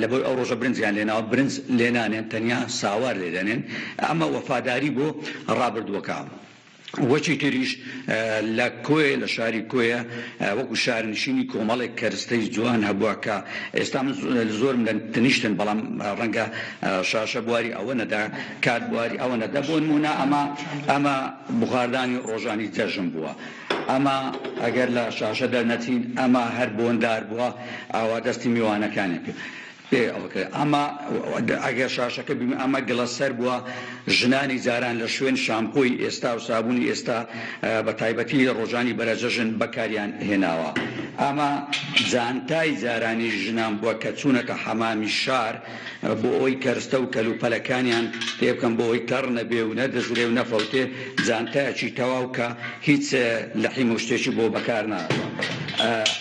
لەبەر ئەو ڕۆژە برنجیان لێناوە، برنج لێنانێن، تەنیا ساوار لێدەنێن. ئەمە وەفاداری بۆ ڕابردووەکە. وەکی تریش لە کۆیە لە شاری کۆیە وەکو شارنشینی کۆمەڵێک کەرستەی جوان هەبووە کە ئێستا من زۆرم لە تنیشتن بەڵام ڕەنگە شاشە بواری ئەوە نەدا کات بواری ئەوە نەدا بۆ نموونە ئەمە ئەمە بخاردانی ڕۆژانی جەژن بووە ئەمە ئەگەر لە شاشە دەرنەچین ئەمە هەر بۆندار بووە ئاوا دەستی میوانەکانیان پێ پێ ئەوکە ئەمە ئەگەر شاشەکە بیم ئەمە گڵە سەر بووە ژنانی جاران لە شوێن شامپۆی ئێستا و سابونی ئێستا بە تایبەتی ڕۆژانی بەرەجەژن بەکاریان هێناوە ئەمە جانتای جارانی ژنان بووە کە چوونەتە حەمامی شار بۆ ئەوەی کەرستە و کەلوپەلەکانیان پێ بکەن بۆ ئەوەی تەڕ نەبێ و نەدزرێ و نەفەوتێ جانتایەکی تەواو کە هیچ لەحیم و شتێکی بۆ بەکار نەهاتووە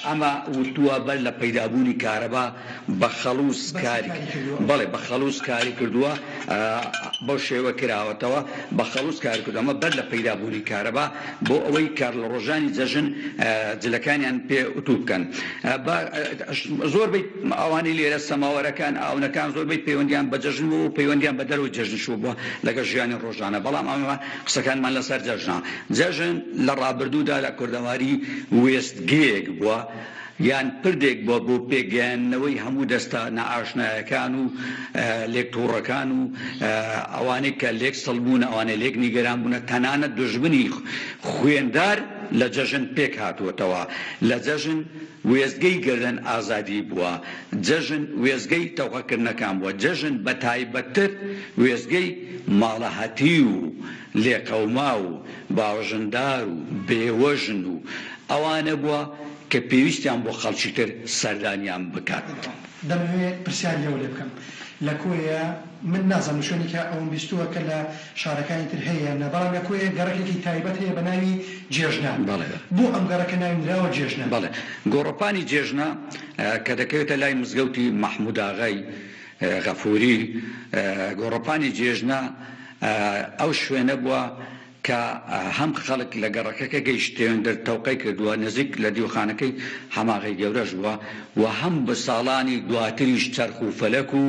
ئەمە وتووە بەر لە پەیدابوونی کارەبا بە خەڵوز کاری بەڵێ بە خەڵوز کاری کردووە بەو شێوە کراوەتەوە بە خەڵوز کاری کردووە ئەمە بەر لە پەیدابوونی کارەبا بۆ ئەوەی کار لە ڕۆژانی جەژن جلەکانیان پێ ئوتوو بکەن زۆربەی ئەوانەی لێرە سەماوەرەکان ئاونەکان زۆربەی پەیوەندیان بە جەژن بوو و پەیوەندیان بە دەرەوەی جەژنشوو بووە لەگەڵ ژیانی ڕۆژانە بەڵام ئەمە قسەکانمان لەسەر جەژنە جەژن لە ڕابردوودا لە کوردەواری وێستگەیەک. وێستگەیەک بووە یان پردێک بووە بۆ پێکگەیاندنەوەی هەموو دەستە نائاشنایەکان و لێک تووڕەکان و ئەوانەی کە لێک سڵ بوونە، ئەوانەی لێک نیگەران بوونە، تەنانەت دوژمنی خوێندار لە جەژن پێک هاتووەتەوە. لە جەژن وێستگەی گەردەن ئازادی بووە، جەژن وێستگەی تەوقەکردنەکان بووە، جەژن بە تایبەتتر وێستگەی ماڵە هەتیو و لێقەوماو و باوەژندار و بێوەژن و ئەوانە بووە کە پێویستیان بۆ خەڵکی تر سەردانیان بکات. دەمەوێ پرسیاری ئەوە لێ بکەم لە کۆیە من نازانم شوێنێکە ئەوەم بیستووە کە لە شارەکانی تر هەیە یان نا بەڵام لە کۆیە گەڕەکێکی تایبەت هەیە بە ناوی جێژنە بەڵێ. بۆ ئەم گەڕەکە ناوی نراوە جێژنە؟ بەڵێ گۆڕەپانی جێژنە کە دەکەوێتە لای مزگەوتی مەحمووداغای غەفووری گۆڕەپانی جێژنە ئەو شوێنە بووە کە هەم خەڵک لە گەڕەکەکە گەیشتێندر تەوقەی کردووە، نزیک لە دیوخانەکەی حەماغەی گەورەش بووە و هەم بە ساڵانی دواتریش چەرخ و فەلەک و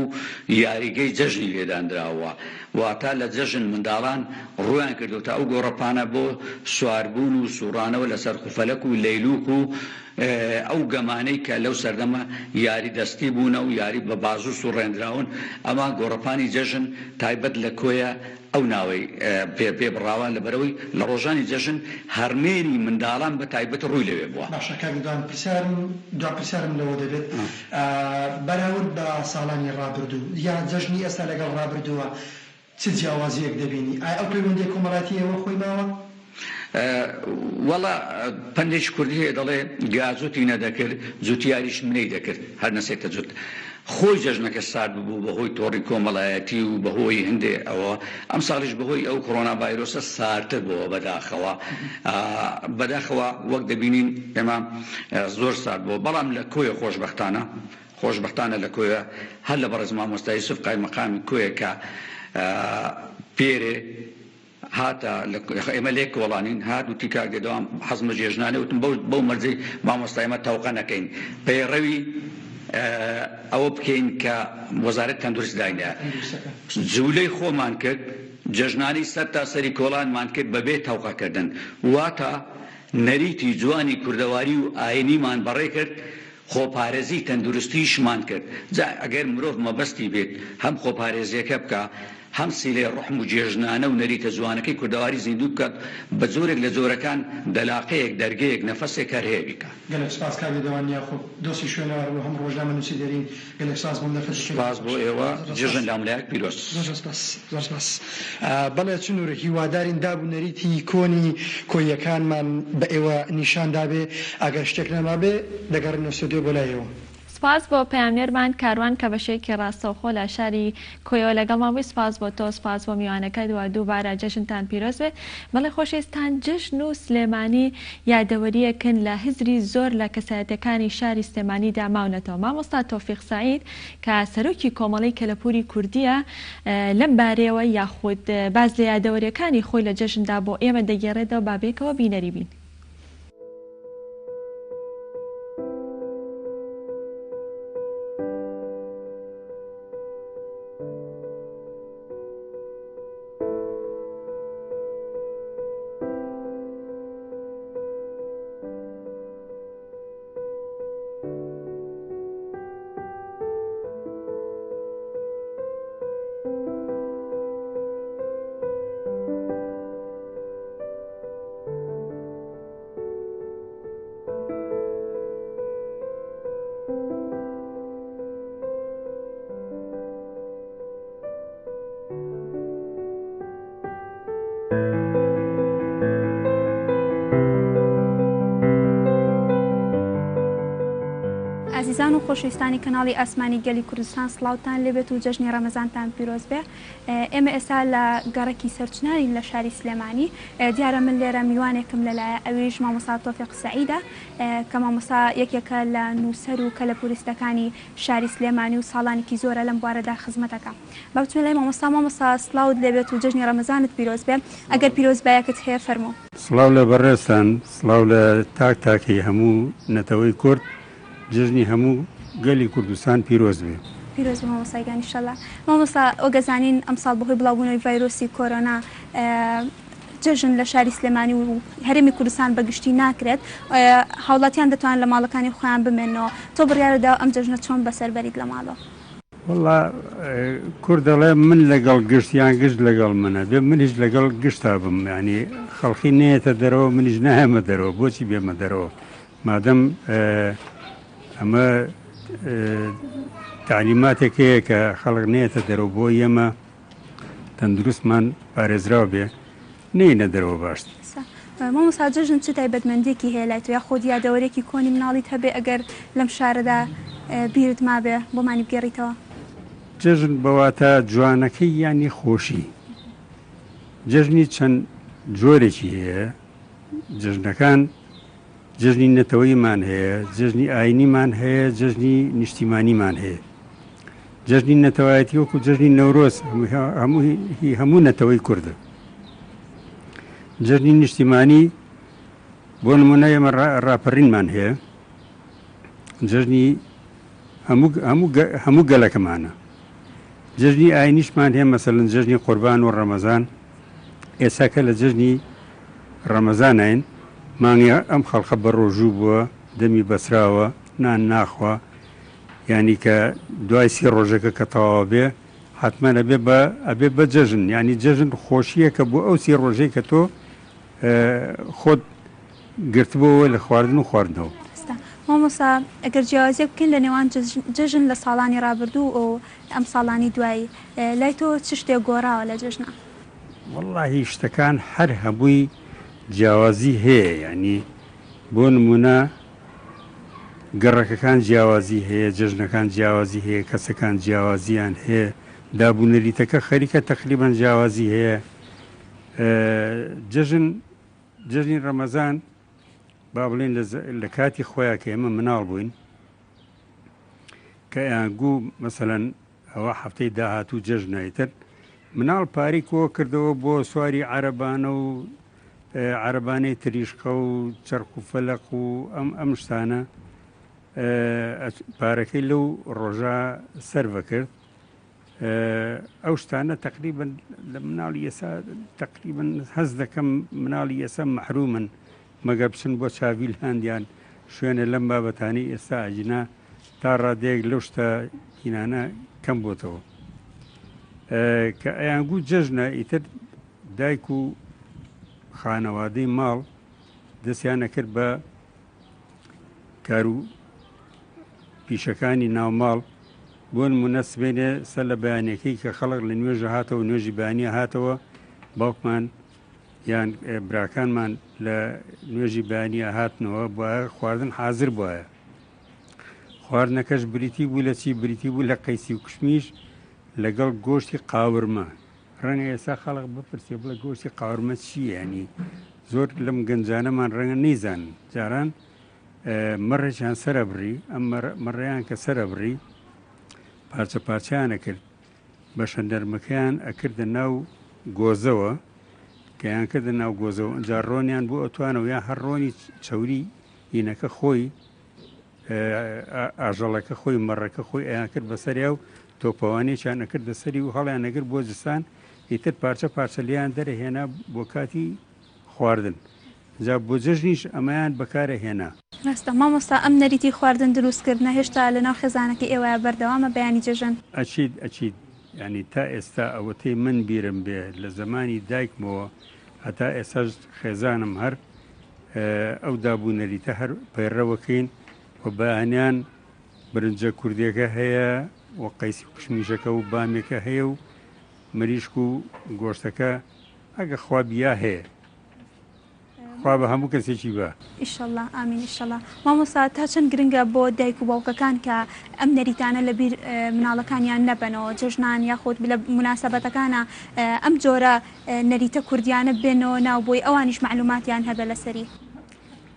یاریگەی جەژنی لێ دانراوە. واتە لە جەژن منداڵان ڕوویان کردۆتە ئەو گۆڕەپانە بۆ سواربوون و سووڕانەوە لە چەرخ و فەلەک و لەیلووک و ئەو گەمانەی کە لەو سەردەمە یاری دەستی بوونە و یاری بە بازوو سووڕێندراون، ئەما گۆڕەپانی جەژن تایبەت لە کۆیە ئەو ناوەی پێ پێ بڕاوە لەبەرئەوەی لە ڕۆژانی جەژن هەڕمێنی منداڵان بە تایبەت ڕووی لەوێ بووە. باشە کاک دوان پرسیارم دوا پرسیارم لەوە دەبێت بەراورد بە ساڵانی ڕابردوو یا جەژنی ئێستا لەگەڵ ڕابردووە چ جیاوازیەک دەبینی ئایا ئەو پەیوەندیە کۆمەڵاتیە وەک خۆی ماوە؟ وەڵا پەندێکی کوردی هەیە دەڵێ گا جوتی نەدەکرد جوتیاریش منەی دەکرد هەر نەسێتە جوت خۆی جەژنەکە سارد ببوو بەهۆی تۆڕی کۆمەڵایەتی و بەهۆی هەندێ ئەوە ئەمساڵیش بەهۆی ئەو کۆرۆنا ڤایرۆسە ساردتر بۆوە بەداخەوە بەداخەوە وەک دەبینین ئێمە زۆر سارد بۆ بەڵام لە کۆیە خۆشبەختانە خۆشبەختانە لە کۆیە هەر لە بەڕێز مامۆستا یوسف قایمقامی کۆیە کە پێرێ هاتە لە ئێمە لێک کۆڵانین هات وتی کاک دێدەوام حەزم لە جێژنانێ وتم بەو بەو مەرجەی مامۆستا ئێمە تەوقە نەکەین پەیڕەوی ئەوە بکەین کە وەزارەت تەندروست داینایە جولەی خۆمان کرد جەژنانی سەر تا سەری کۆڵانمان کرد بەبێ تەوقەکردن واتە نەریتی جوانی کوردەواری و ئاینیمان بەڕێ کرد خۆپارێزی تەندروستیشمان کرد جا ئەگەر مرۆڤ مەبەستی بێت هەم خۆپارێزیەکە بکا هەم سیلەی ڕوحم و جێژنانە و نەریتە جوانەکەی کوردەواری زیندوو بکات، بە جۆرێک لە جۆرەکان دەلاقەیەک، دەرگەیەک، نەفەسێک هەر هەیە بیکا. گەلەک سپاس کاک دێدەوان یاخوب دۆستی شوێنەوار و هەم ڕۆژنامەنووسی دێرین گەلەک سپاس بۆم دەرفەتی کەمی سپاس بۆ ئێوە جێژن لە هەموو لایەک پیرۆز. زۆر زۆر سپاس زۆر سپاس بەڵێ چنور هیوادارین داب و نەریتی کۆنی کۆییەکانمان بە ئێوە نیشان دابێ ئەگەر شتێک نەمابێ دەگەڕێینەوە ستۆدیۆ بۆ لای ئێوە. سپاس بۆ پەیامنێرمان کاروان کە بەشێکی ڕاستەوخۆ لە شاری کۆیەوە لەگەڵمان بووی سپاس بۆ تۆ سپاس بۆ میوانەکەت و دووبارە جەژنتان پیرۆز بێت بەڵێ خۆشەویستان جەژن و سلێمانی یادەوەریەکن لە هزری زۆر لە کەسایەتەکانی شاری سلێمانیدا ماونەتەوە مامۆستا تۆفیق سەعید کە سەرۆکی کۆمەڵەی کەلەپوری کوردیە لەم بارەیەوە یاخود باس لە یادەوەریەکانی خۆی لە جەژندا بۆ ئێمە دەگێڕێتەوە با بێکەوە بینەری بین. ئازیزان و خۆشەویستانی کەناڵی ئاسمانی گەلی کوردستان سڵاوتان لێبێت و جەژنی ڕەمەزانتان پیرۆز بێ ئێمە ئێستا لە گەڕەکی سەرچنارین لە شاری سلێمانی دیارە من لێرە میوانێکم لەلایە ئەویش مامۆستا تۆفیق سەعیدە کە مامۆستا یەکێکە لە نووسەر و کەلەپوریستەکانی شاری سلێمانی و ساڵانێکی زۆرە لەم بوارەدا خزمەتەکە با بچمە لای مامۆستا مامۆستا سڵاوت لێبێت و جەژنی ڕەمەزانت پیرۆز بێ ئەگەر پیرۆزبایەکت هەیە فەرموو. سڵاو لە بەڕێزتان سڵاو لە تاک تاکی هەموو نەتەوەی کورد جەژنی هەموو گەلی کوردستان پیرۆز بێ. پیرۆز بێ مامۆستا گیان ئیشەڵا. مامۆستا وەک ئەزانین ئەمساڵ بەهۆی بڵاوبوونەوەی ڤایرۆسی کۆرۆنا. جەژن لە شاری سلێمانی و هەرێمی کوردستان بە گشتی ناکرێت، هاوڵاتیان دەتوانن لە ماڵەکانی خۆیان بمێننەوە، تۆ بڕیارت داوە ئەم جەژنە چۆن بەسەر بەریت لە ماڵەوە؟ وەڵا کورد دەڵێ من لەگەڵ گشت یان گشت لەگەڵ منە، بێ منیش لەگەڵ گشتا بم، یانی خەڵکی نەیەتە دەرەوە منیش نایەمە دەرەوە، بۆچی بێمە دەرەوە؟ مادەم ئەمە تەعلیماتێک هەیە کە خەڵک نەیەتە دەرەوە بۆ ئێمە تەندروستمان پارێزراو بێ نەینە دەرەوە باشتر. مامۆستا جەژن چ تایبەتمەندیەکی هەیە لای تۆ یاخود یادەوەریەکی کۆنی مناڵیت هەبێ ئەگەر لەم شارەدا بیرت مابێ بۆمانی بگێڕیتەوە؟ جەژن بە واتا جوانەکەی یانی خۆشی. جەژنی چەند جۆرێکی هەیە، جەژنەکان جەژنی نەتەوەییمان هەیە، جەژنی ئاینیمان هەیە، جەژنی نیشتیمانیمان هەیە. جەژنی نەتەوایەتی وەکو جەژنی نەورۆز هەموو هی هەموو نەتەوەی کوردە. جەژنی نیشتیمانی بۆ نمونە ئێمە ڕاپەرینمان هەیە، جەژنی هەموو گەلەکەمانە. جەژنی ئاینیشمان هەیە مەسەلەن جەژنی قوربان و ڕەمەزان، ئێستا کە لە جەژنی ڕەمەزاناین مانگی ئەم خەڵقە بە ڕۆژوو بووە دەمی بەسراوە نان ناخوا یانی کە دوای سی ڕۆژەکە کە تەواوە بێ حەتمەن ئەبێ بە ئەبێ بە جەژن یانی جەژن خۆشییەکە بۆ ئەو سی ڕۆژەی کە تۆ خۆت گرتبۆوە لە خواردن و خواردنەوە. ڕاستە مامۆستا ئەگەر جیاوازیەک بکەین لە نێوان جەژن لە ساڵانی ڕابردوو و ئەم ساڵانی دوایی لای تۆ چ شتێک گۆڕاوە لە جەژنا؟ وەڵاهی شتەکان هەر هەمووی جیاوازی هەیە یانی بۆ نمونە گەڕەکەکان جیاوازی هەیە جەژنەکان جیاوازی هەیە کەسەکان جیاوازیان هەیە دابونەریتەکە خەریکە تەقریبەن جیاوازی هەیە جەژن جەژنی ڕەمەزان با بڵێن لە کاتی خۆیان کە ئێمە مناڵ بووین کە ئەیانگوو مەسەلەن ئەوە هەفتەی داهاتوو جەژنە ئیتر مناڵ پارەی کۆ کردەوە بۆ سواری عەرەبانە و عەرەبانەی تریشقە و چەرخ و فەلەق و ئەم ئەم شتانە پارەکەی لەو ڕۆژە سەرڤە کرد ئەو شتانە تقریبن لە مناڵی ئێسا تقریبن هەز دەکەم مناڵی ئێسا محرومن مەگەر بچن بۆ چاڤیل هاندیان شوێنە لەم بابەتانەی ئێستا ئەگینا تا ڕادەیەک لەو شتە هینانە کەم بۆتەوە کە ئەیانگوو جەژنە ئیتر دایک و خانەوادەی ماڵ دەستیان ئەکرد بە کار و پیشەکانی ناوماڵ بۆ نمونە سبەینێ سەر لە بەیانەکەی کە خەڵک لە نوێژە هاتەوە نوێژی بەیانە هاتەوە باوکمان یان براکانمان لە نوێژی بەیانیە هاتنەوە بوایە خواردن حازر بوایە خواردنەکەش بریتی بوو لە چی بریتی بوو لە قەیسی و کشمیش لەگەڵ گۆشتی قاورمە ڕەنگە ئێستا خەڵک بپرسێ بڵێ گۆشتی قاورمە چییە ینی زۆر لەم گەنجانەمان ڕەنگە نەیزانن جاران مەڕێکیان سەرەبڕی ئەم مەڕیان کە سەرەبڕی پارچە پارچەیانە کرد بەشە نەرمەکەیان ئەکردە ناو گۆزەوە کە یان کردە ناو گۆزەوە ئینجا ڕۆنیان بۆ ئەتوانەوە یان هەر ڕۆنی چەوری هینەکە خۆی ئاژەڵەکە خۆی مەڕەکە خۆی ئەیان کرد بەسەریا و تۆپەوانێکیان ئەکردە سەری و هەڵیان ئەگرت بۆ زستان ئیتر پارچە پارچە لێیان دەرەهێنا بۆ کاتی خواردن جا بۆ جەژنیش ئەمەیان بەکارە هێنا. ڕاستە مامۆستا ئەم نەریتی خواردن دروست کردنە هێشتا لەناو خێزانەکەی ئێوەیا بەردەوامە بەیانی جەژن؟ ئەکید ئەکید یانی تا ئێستا ئەوەتەی من بیرم بێ لە زەمانی دایکمەوە هەتا ئێستاش خێزانم هەر ئەو داب و نەریتە هەر پەیڕەوەکەین و بەیانیان برنجە کوردیەکە هەیە و قەیسی و کشمیشەکە و بامێکە هەیە و مریشک و گۆشتەکە ئەگە خوا بیا هەیە. خوا بە هەموو کەسێکی با. ئیشەڵا ئامین ئیشەڵا مامۆستا تا چەند گرنگە بۆ دایک و باوکەکان کە ئەم نەریتانە لە بیر مناڵەکانیان نەبەنەوە جەژنان یاخود لە موناسەبەتەکانا ئەم جۆرە نەریتە کوردیانە بێنەوە ناو بۆی ئەوانیش مەعلوماتیان هەبێ لەسەری.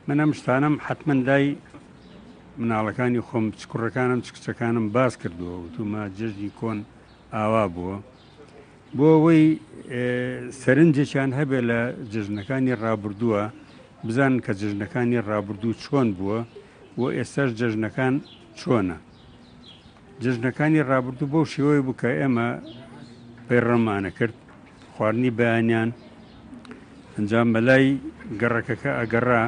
من ئەم شتانەم حەتمەن لای مناڵەکانی خۆم چ کوڕەکانم چ کچەکانم باس کردووە وتومە جەژنی کۆن ئاوا بووە بۆ ئەوەی سەرنجێکیان هەبێت لە جەژنەکانی ڕابردووە، بزانن کە جەژنەکانی ڕابردوو چۆن بووە و ئێستاش جەژنەکان چۆنە. جەژنەکانی ڕابردوو بەو شێوەیە بوو کە ئێمە پەیڕەمانە کرد، خواردنی بەیانیان، ئەنجا مەلای گەڕەکەکە ئەگەڕا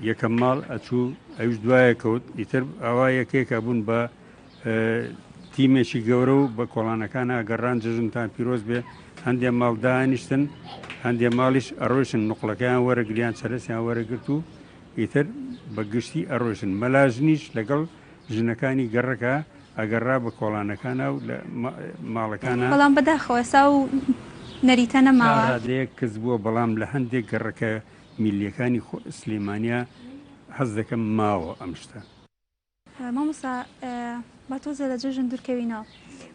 یەکەم ماڵ ئەچوو ئەویش دوایە کەوت ئیتر ئاوا یەکێکە بوون بە تیمێکی گەورە و بە کۆڵانەکانە گەڕان جەژنتان پیرۆز بێ هەندێ ماڵ دانیشتن هەندێ ماڵیش ئەڕۆیشن نقڵەکەیان وەرەگریان چەرەسیان وەرەگرت و ئیتر بە گشتی ئەڕۆیشن مەلاژنیش لەگەڵ ژنەکانی گەڕەکە ئەگەڕا بە کۆڵانەکانا و لە ماڵەکانا. بەڵام بەداخەوە ئێستا ئەو نەریتە تا نەماوە. ڕادەیەک کز بووە بەڵام لە هەندێک گەڕەکە میللیەکانی سلێمانیا حەز دەکەم ماوە ئەم شتە. مامۆستا با تۆزێ لە جەژن دوورکەوینەوە.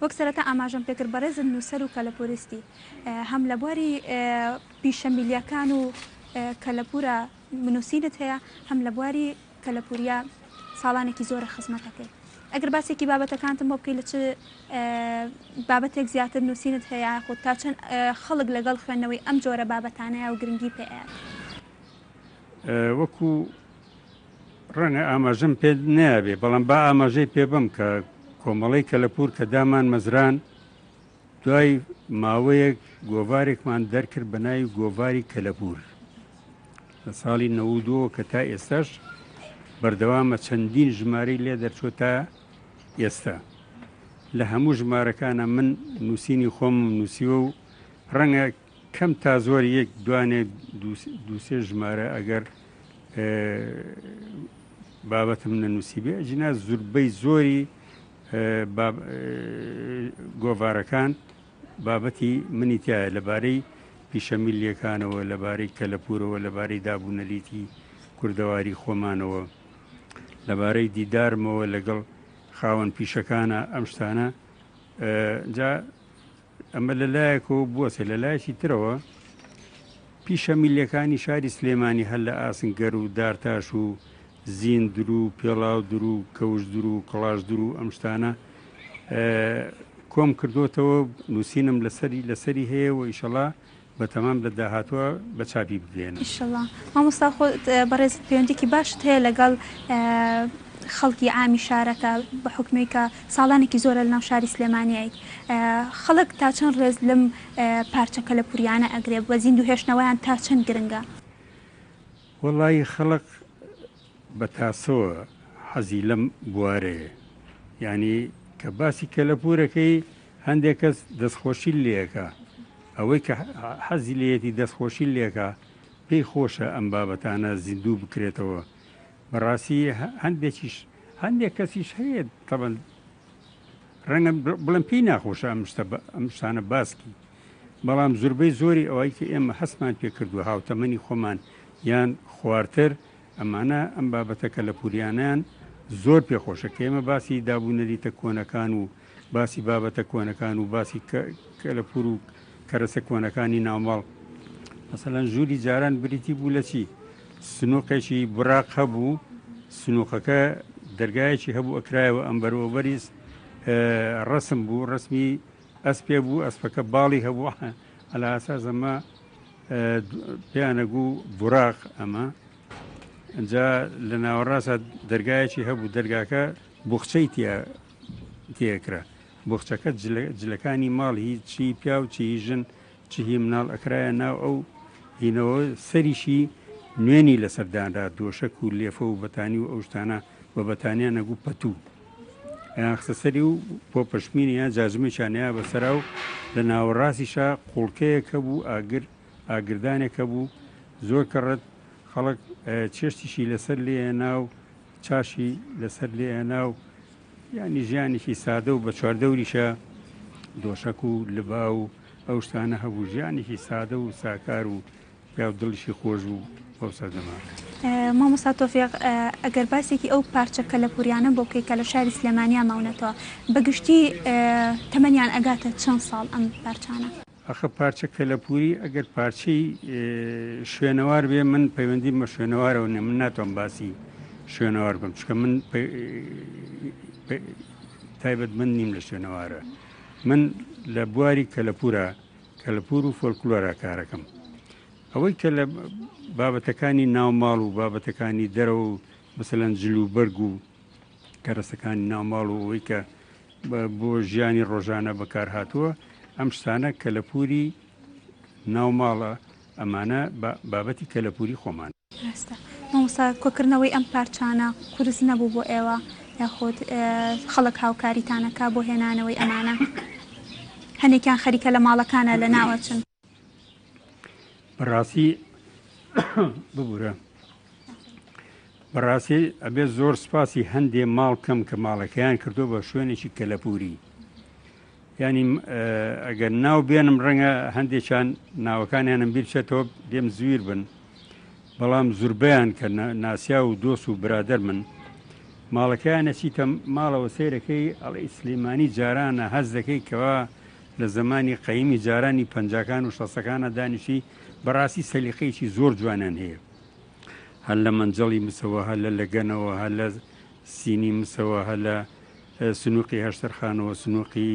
وەک سەرەتا ئاماژەم پێکرد بەڕێزت نووسەر و کەلەپووریستی. هەم لە بواری پیشە میللیەکان و کەلەپوورە نووسینت هەیە، هەم لە بواری کەلەپوریە ساڵانێکی زۆرە خزمەتەکەی ئەگەر باسێکی بابەتەکانتم بۆ بکەی لە چ بابەتێک زیاتر نووسینت هەیە یاخود تا چەند خەڵک لەگەڵ خوێندنەوەی ئەم جۆرە بابەتانەیە و گرنگی پێ ئەیات؟ وەکو ڕەنگە ئاماژەم پێ نەیابێ بەڵام با ئاماژەی پێ بم کە کۆمەڵەی کەلەپوور کە دامان مەزران دوای ماوەیەک گۆڤارێکمان دەرکرد بە ناوی گۆڤاری کەلەپوور لە ساڵی نەوەدووەوە کە تا ئێستاش بەردەوامە چەندین ژمارەی لێ دەرچووە تا ئێستا لە هەموو ژمارەکانە من نووسینی خۆمم نووسیوە و ڕەنگە کەم تا زۆر یەک دوانێ دووسێ ژمارە ئەگەر بابەتم نەنووسی بێ ئەجینا زوربەی زۆری گۆڤارەکان بابەتی منی تایە لەبارەی پیشە میللیەکانەوە، لەبارەی کەلەپوورەوە، لەبارەی دابونەریتی کوردەواری خۆمانەوە، لەبارەی دیدارمەوە لەگەڵ خاوەن پیشەکانە ئەم شتانە جا ئەمە لە لایەکەوە بوەسێ لە لایەکی ترەوە پیشە میللیەکانی شاری سلێمانی هەر لە ئاسنگەر و دارتاش و زین درو پێڵاو درو کەوش درو کڵاش درو ئەم شتانە کۆم کردوتەوە نووسینم لەسەری لەسەری هەیە و ئیشەڵا بە تەمام لە داهاتووە بە چاپی بگەیەنم. ئیشەڵا. مامۆستا خۆت بەڕێزت پەیوەندیەکی باشت هەیە لەگەڵ خەڵکی عامی شارەکە بە حوکمی کە ساڵانێکی زۆرە لەناو شاری سلێمانیایت خەڵک تا چەند ڕێز لەم پارچە کەلەپوریانە ئەگرێ بە زیندوو هێشتنەوەیان تا چەند گرنگە؟ وەڵایی خەڵک بە تاسەوە حەزی لەم بوارەیە یانی کە باسی کەلەپورەکەی هەندێک کەس دەستخۆشی لێکا ئەوەی کە حەزی لێیەتی دەستخۆشی لێکا پێی خۆشە ئەم بابەتانە زیندوو بکرێتەوە بەڕاستی هەندێکیش هەندێک کەسیش هەیە تەبەن ڕەنگە بڵێم پێی ناخۆشە ئەم شتە ئەم شتانە باسکی بەڵام زوربەی زۆری ئەوەی کە ئێمە هەستمان پێ کردووە هاوتەمەنی خۆمان یان خوارتر ئەمانە ئەم بابەتە کەلەپوریانەیان زۆر پێ خۆشە کە ئێمە باسی دابونەریتە کۆنەکان و باسی بابەتە کۆنەکان و باسی کەلەپور و کەرەسە کۆنەکانی ناوماڵ مەسەلەن ژووری جاران بریتی بوو لە چی سنوقێکی براق هەبوو سنوقەکە دەرگایەکی هەبوو ئەکرایەوە ئەم بەرەوەبەریز ڕسم بوو ڕسمی ئەسپێ بوو ئەسپەکە باڵی هەبوو ئەلا ئەساس ئەمە پێیانەگوو بوراق ئەمە ئەجا لە ناوەڕاستە دەرگایەکی هەبوو دەرگاکە بخچەی تیا تێکرا بخچەکە جلەکانی ماڵ هی چی پیاو چی هی ژن چ هی مناڵ ئەکرایە ناو ئەو هینەوە سەریشی نوێنی لەسەر دانرا دۆشەک و لێفە و بەتانی و ئەو شتانە بە بەتانیان نەگوو پەتوو ئەیان خستە سەری و بۆ پەشمینی یان جاجمێکیان نیا بەسەرا و لە ناوەڕاستیشا قوڵکەیەک هەبوو ئاگر ئاگردانێک هەبوو زۆر کەڕەت خەڵک چێشتیشی لەسەر لێ و چاشی لەسەر لێ و یانی ژیانێکی سادە و بە چواردەوریشە دۆشەک و لبا و ئەو شتانە هەبوو ژیانێکی سادە و ساکار و پیاو دڵیشی خۆش بوو بەو سەردەمە. مامۆستا تۆفیق ئەگەر باسێکی ئەو پارچە کەلەپوریانە بۆ بکەی کە لە شاری سلێمانیا ماونەتەوە بە گشتی تەمەنیان ئەگاتە چەند ساڵ ئەم پارچانە؟ ئەخە پارچە کەلەپوری ئەگەر پارچەی شوێنەوار بێ من پەیوەندیم بە شوێنەوارەوە نیە من ناتوانم باسی شوێنەوار بکەم چونکە من تایبەت من نیم لە شوێنەوارە من لە بواری کەلەپورە کەلەپور و فۆلکلۆرە کارەکەم ئەوەی کە لە بابەتەکانی ناوماڵ و بابەتەکانی دەرەوە و مثلەن جل و بەرگ و کەرەسەکانی ناوماڵ و ئەوەی کە بۆ ژیانی ڕۆژانە بەکارهاتووە، ئەم شتانە کەلەپووری ناوماڵە. ئەمانە بابەتی کەلەپوری خۆمانە. ڕاستە مامۆستا کۆکردنەوەی ئەم پارچانە قورس نەبوو بۆ ئێوە یاخود خەڵک هاوکاریتان ئەکا بۆ هێنانەوەی ئەمانە هەنێکیان خەریکە لە ماڵەکانە لە ناو ئەچن. بەڕاستی ببورە بەڕاستی ئەبێ زۆر سپاسی هەندێ ماڵ بکەم کە ماڵەکەیان کردو بە شوێنێکی کەلەپوری ینی ئەگەر ناو بێنم ڕەنگە هەندێکیان ناوەکانیانم بیر بچێتەوە لێم زویر بن بەڵام زوربیان کە ناسیا و دۆست و برادەر من ماڵەکەیان نەچیتە ماڵەوە سەیرەکەی ئەڵێ سلێمانی جارانە هەز دەکەی کەوا لە زەمانی قەیمی جارانی پەنجاکان و شەستەکانە دانیشی بەڕاستی سەلیقەیەکی زۆر جوانیان هەیە هەر لە مەنجەڵی مسەوە هەر لە لەگەنەوە هەر لە سینی مسەوە هەر لە سنوقی هەشتەرخانەوە سنوقی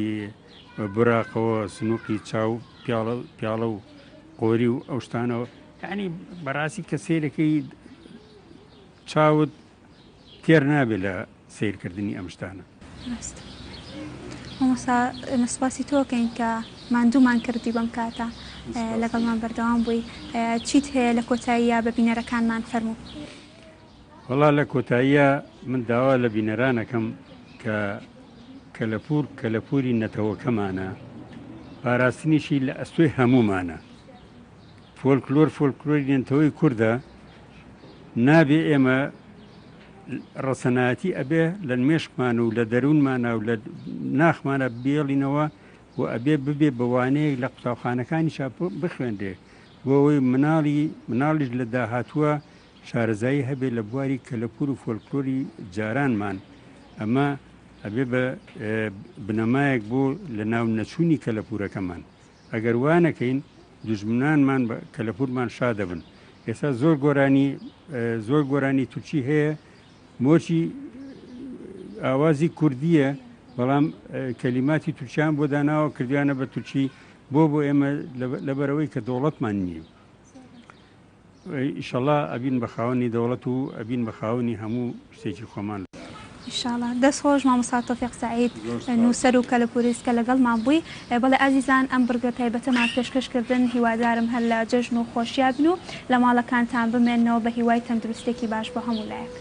براقەوە سنوقی چاو پیاڵە پیاڵە و قۆری و ئەو شتانەوە یعنی بەڕاستی کە سەیرەکەی چاوت تێر نابێت لە سەیرکردنی ئەم شتانە. ڕاستە مامۆستا ئێمە سوپاسی تۆ ئەکەین کە ماندوومان کردی بەم کاتە لەگەڵمان بەردەوام بووی چیت هەیە لە کۆتاییا بە بینەرەکانمان فەرموو. وەڵا لە کۆتاییا من داوا لە بینەران ئەکەم کە کەلەپوور کەلەپووری نەتەوەکەمانە پاراستنیشی لە ئەستۆی هەموومانە فۆلکلۆر فۆلکلۆری نەتەوەی کوردە نابێ ئێمە ڕەسەنایەتی ئەبێ لە مێشکمان و لە دەروونمانە و لە ناخمانە بێڵینەوە و ئەبێ ببێ بە وانەیەک لە قوتابخانەکانیشا بخوێنرێ بۆ ئەوەی مناڵی مناڵیش لە داهاتووە شارەزایی هەبێ لە بواری کەلەپوور و فۆلکلۆری جارانمان ئەمە ئەبێ بە بنەمایەک بۆ لە ناو نەچوونی کەلەپوورەکەمان ئەگەر وا نەکەین دوژمنانمان بە کەلەپورمان شا دەبن ئێستا زۆر گۆرانی زۆر گۆرانی تورکی هەیە مۆرکی ئاوازی کوردیە بەڵام کەلیماتی تورکیان بۆ داناوە کردویانە بە تورکی بۆ بۆ ئێمە لەبەرەوەی کە دەوڵەتمان نییە. ئیشەڵا ئەبین بە خاوەنی دەوڵەت و ئەبین بە خاوەنی هەموو شتێکی خۆمان. ئیشاڵا. دەست خۆش مامۆستا تۆفیق سەعید نووسەر و کەلەپوریست کە لەگەڵمان بووی. بەڵێ ئازیزان ئەم بڕگە تایبەتەمان پێشکەش کردن هیوادارم هەر لە جەژن و خۆشیا بن و لە ماڵەکانتان بمێننەوە بە هیوای تەندروستێکی باش بۆ هەموو لایەک.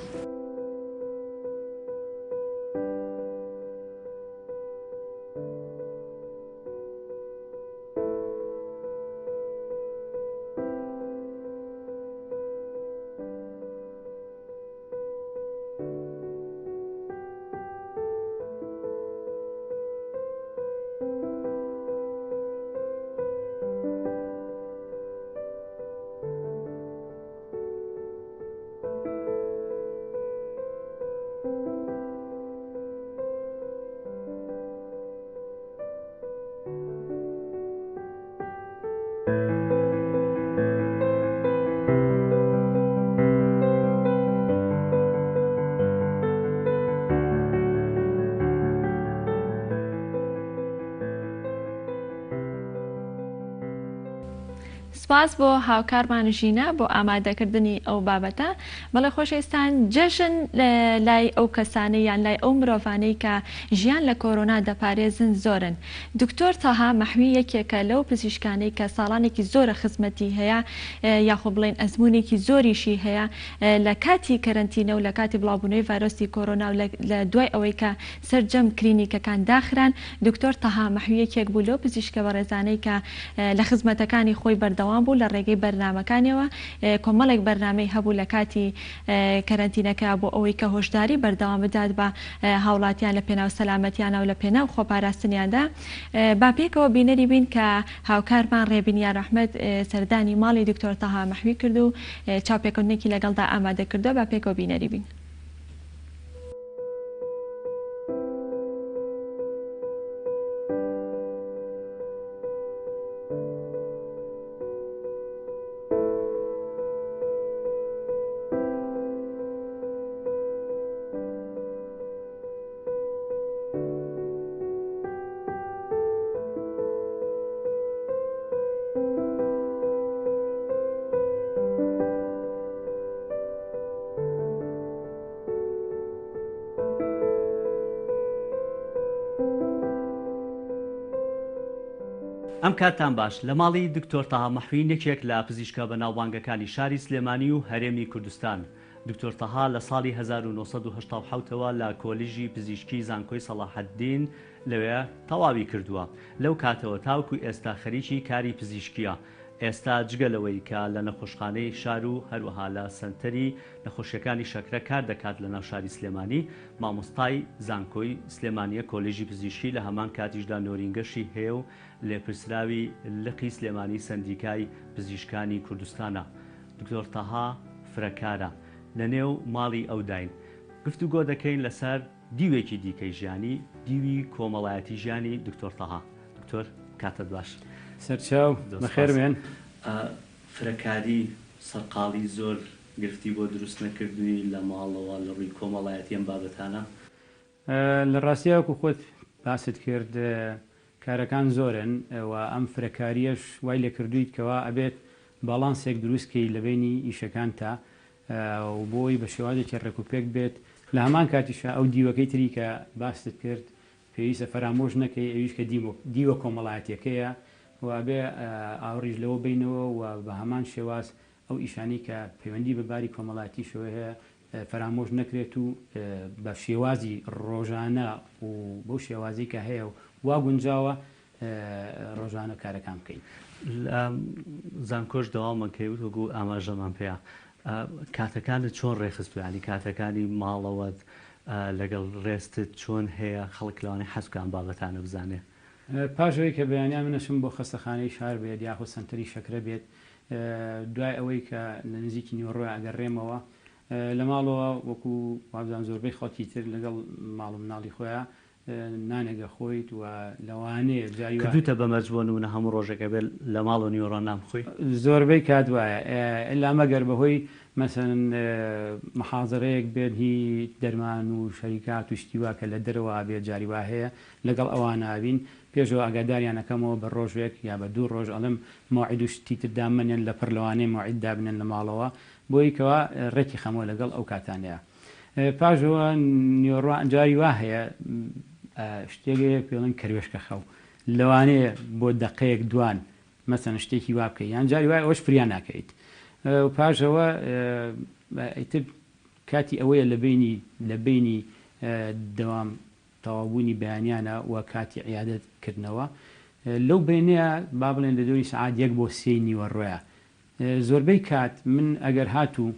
سپاس بۆ هاوکارمان ژینا بۆ ئامادەکردنی ئەو بابەتە بەڵێ خۆشەویستان جەژن لای ئەو کەسانەی یان لای ئەو مرۆڤانەی کە ژیان لە کۆرۆنا دەپارێزن زۆرن دکتۆر تەها مەحوی یەکێکە لەو پزیشکانەی کە ساڵانێکی زۆرە خزمەتی هەیە یاخۆ بڵێین ئەزموونێکی زۆریشی هەیە لە کاتی کەرەنتینە و لە کاتی بڵاوبوونەوەی ڤایرۆسی کۆرۆنا و لە دوای ئەوەی کە سەرجەم کلینیکەکان داخران دکتۆر تەها مەحوی یەکێک بوو لەو پزیشکە بەڕێزانەی کە لە خزمەتەکانی خۆی بەردەوام بوو لە ڕێگەی بەرنامەکانیەوە کۆمەڵێک بەرنامەی هەبوو لە کاتی کەرەنتینەکە بۆ ئەوەی کە هۆشداری بەردەوام بدات بە هاوڵاتیان لە پێناو سەلامەتیانە و لە پێناو خۆپاراستنیاندا با پێکەوە بینەری بین کە هاوکارمان ڕێبین یار ئەحمەد سەردانی ماڵی دکتۆر تەها مەحوی کرد و چاوپێکەوتنێکی لەگەڵدا ئامادە کردووە با پێکەوە بینەری بین. ئەم کاتتان باش، لە ماڵی دکتۆر تەها مەحوین یەکێک لە پزیشکە بەناوبانگەکانی شاری سلێمانی و هەرێمی کوردستان. دکتۆر تەها لە ساڵی 1987 ەوە لە کۆلیژی پزیشکی زانکۆی سەڵاحەدین لەوێ تەواوی کردووە. لەو کاتەوە تاوەکو ئێستا خەریکی کاری پزیشکییە. ئێستا جگە لەوەی کە لە نەخۆشخانەی شار و هەروەها لە سەنتەری نەخۆشیەکانی شەکرە کار دەکات لە ناو شاری سلێمانی، مامۆستای زانکۆی سلێمانیە کۆلێژی پزیشکی لە هەمان کاتیشدا نۆرینگەشی هەیە و لێپرسراوی لقی سلێمانی سەندیکای پزیشکانی کوردستانە. دکتۆر تەها فرەکارە. لە نێو ماڵی ئەوداین. گفتوگۆ دەکەین لەسەر دیوێکی دیکەی ژیانی، دیوی کۆمەڵایەتی ژیانی دکتۆر تەها. دکتۆر کاتت باش. سەرچاو، بەخێر بێن. فرەکاری، سەرقاڵی زۆر گرفتی بۆ دروست نەکردووی لە ماڵەوە لە ڕووی کۆمەڵایەتی ئەم بابەتانە؟ لە ڕاستیا وەکو خۆت باست کرد کارەکان زۆرن و ئەم فرەکارییەش وای لێکردوویت کەوا ئەبێت باڵانسێک دروست کەی لە بەینی ئیشەکانتا و بۆی بە شێوازێکی ڕێکوپێک بێت لە هەمان کاتیشا ئەو دیوەکەی تری کە باست کرد پێویستە فەرامۆش نەکەی ئەویش کە دیوە کۆمەڵایەتیەکەیە و ئەبێ ئاوڕیش لەوە بەینەوە و بە هەمان شێواز ئەو ئیشانەی کە پەیوەندی بە باری کۆمەڵایەتیشەوە هەیە فەرامۆش نەکرێت و بە شێوازی ڕۆژانە و بەو شێوازەی کە هەیە و وا گونجاوە ڕۆژانە کارەکان بکەین. لە زانکۆش دەواممان کەی وەکو ئاماژەمان پێیا کاتەکانت چۆن ڕێکخستوە یانی کاتەکانی ماڵەوەت لەگەڵ ڕێستت چۆن هەیە خەڵک لەوانەیە حەز بکا ئەم بابەتانە بزانێ. پاش ئەوەی کە بەیانیان من ئەچم بۆ خەستەخانەی شار بێت یاخود سەنتەری شەکرە بێت دوای ئەوەی کە لە نزیکی نیوەڕۆیە ئەگەڕێمەوە لە ماڵەوە وەکو وابزانم زۆربەی خەڵکی تر لەگەڵ ماڵ و مناڵی خۆیا نانێک ئەخۆیت و لەوانەیە جاری وا. کردووتە بە مەرج بۆ نموونە هەموو ڕۆژێک ئەبێت لە ماڵەوە نیوەڕۆ نان بخۆی؟ زۆربەی کات وایە ئیلا مەگەر بەهۆی مەسەلەن محازەرەیەک بێت هی دەرمان و شەریکات و شتی وا کە لە دەرەوە بێت جاری وا هەیە لەگەڵ ئەوانە بین پێشەوە ئاگاداریان ئەکەمەوە بە ڕۆژێک یا بە دوو ڕۆژ ئەڵێم مەوعید و شتی تر دامەنێن لەپڕ لەوانەیە مەوعید دابنێن لە ماڵەوە بۆی کەوا ڕێکی خەمەوە لەگەڵ ئەو کاتانەیا. پاش ئەوە نیوەڕۆ جاری وا هەیە شتێک هەیە پێڵێن کەروێشکە خەو لەوانەیە بۆ دەقەیەک دوان مەسەن شتێکی وا بکەی یان جاری وای ئەوەش فریا ناکەیت پاش ئەوە ئیتر کاتی ئەوەیە لە بینی لە بینی دەوام تەواوبوونی بەیانیانە و کاتی عیادەت کردنەوە لەو بینەیە با بڵێن لە دەوری سەعات یەک بۆ سێی نیوەڕۆیە زۆربەی کات من ئەگەر هاتوو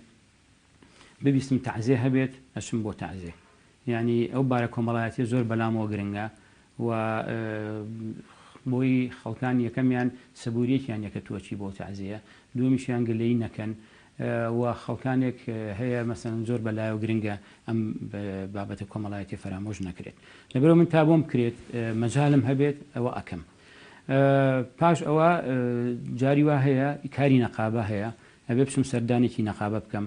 ببیستم تەعزێ هەبێت ئەچم بۆ تەعزێ یانی ئەو بارە کۆمەڵایەتیە زۆر بەلامەوە گرنگە و بۆی خەڵکان یەکەمیان سەبوریەکیان یە کە تۆ ئەچی بۆ تەعزیە دووەمیشیان گلەیی نەکەن و خەڵکانێک هەیە مەسەلەن زۆر بەلایەوە گرنگە ئەم بابەتە کۆمەڵایەتیە فەرامۆش نەکرێت لەبەرئەوە من تا بۆم بکرێت مەجالم هەبێت ئەوە ئەکەم پاش ئەوە جاری وا هەیە کاری نەقابە هەیە ئەبێ بچم سەردانێکی نەقابە بکەم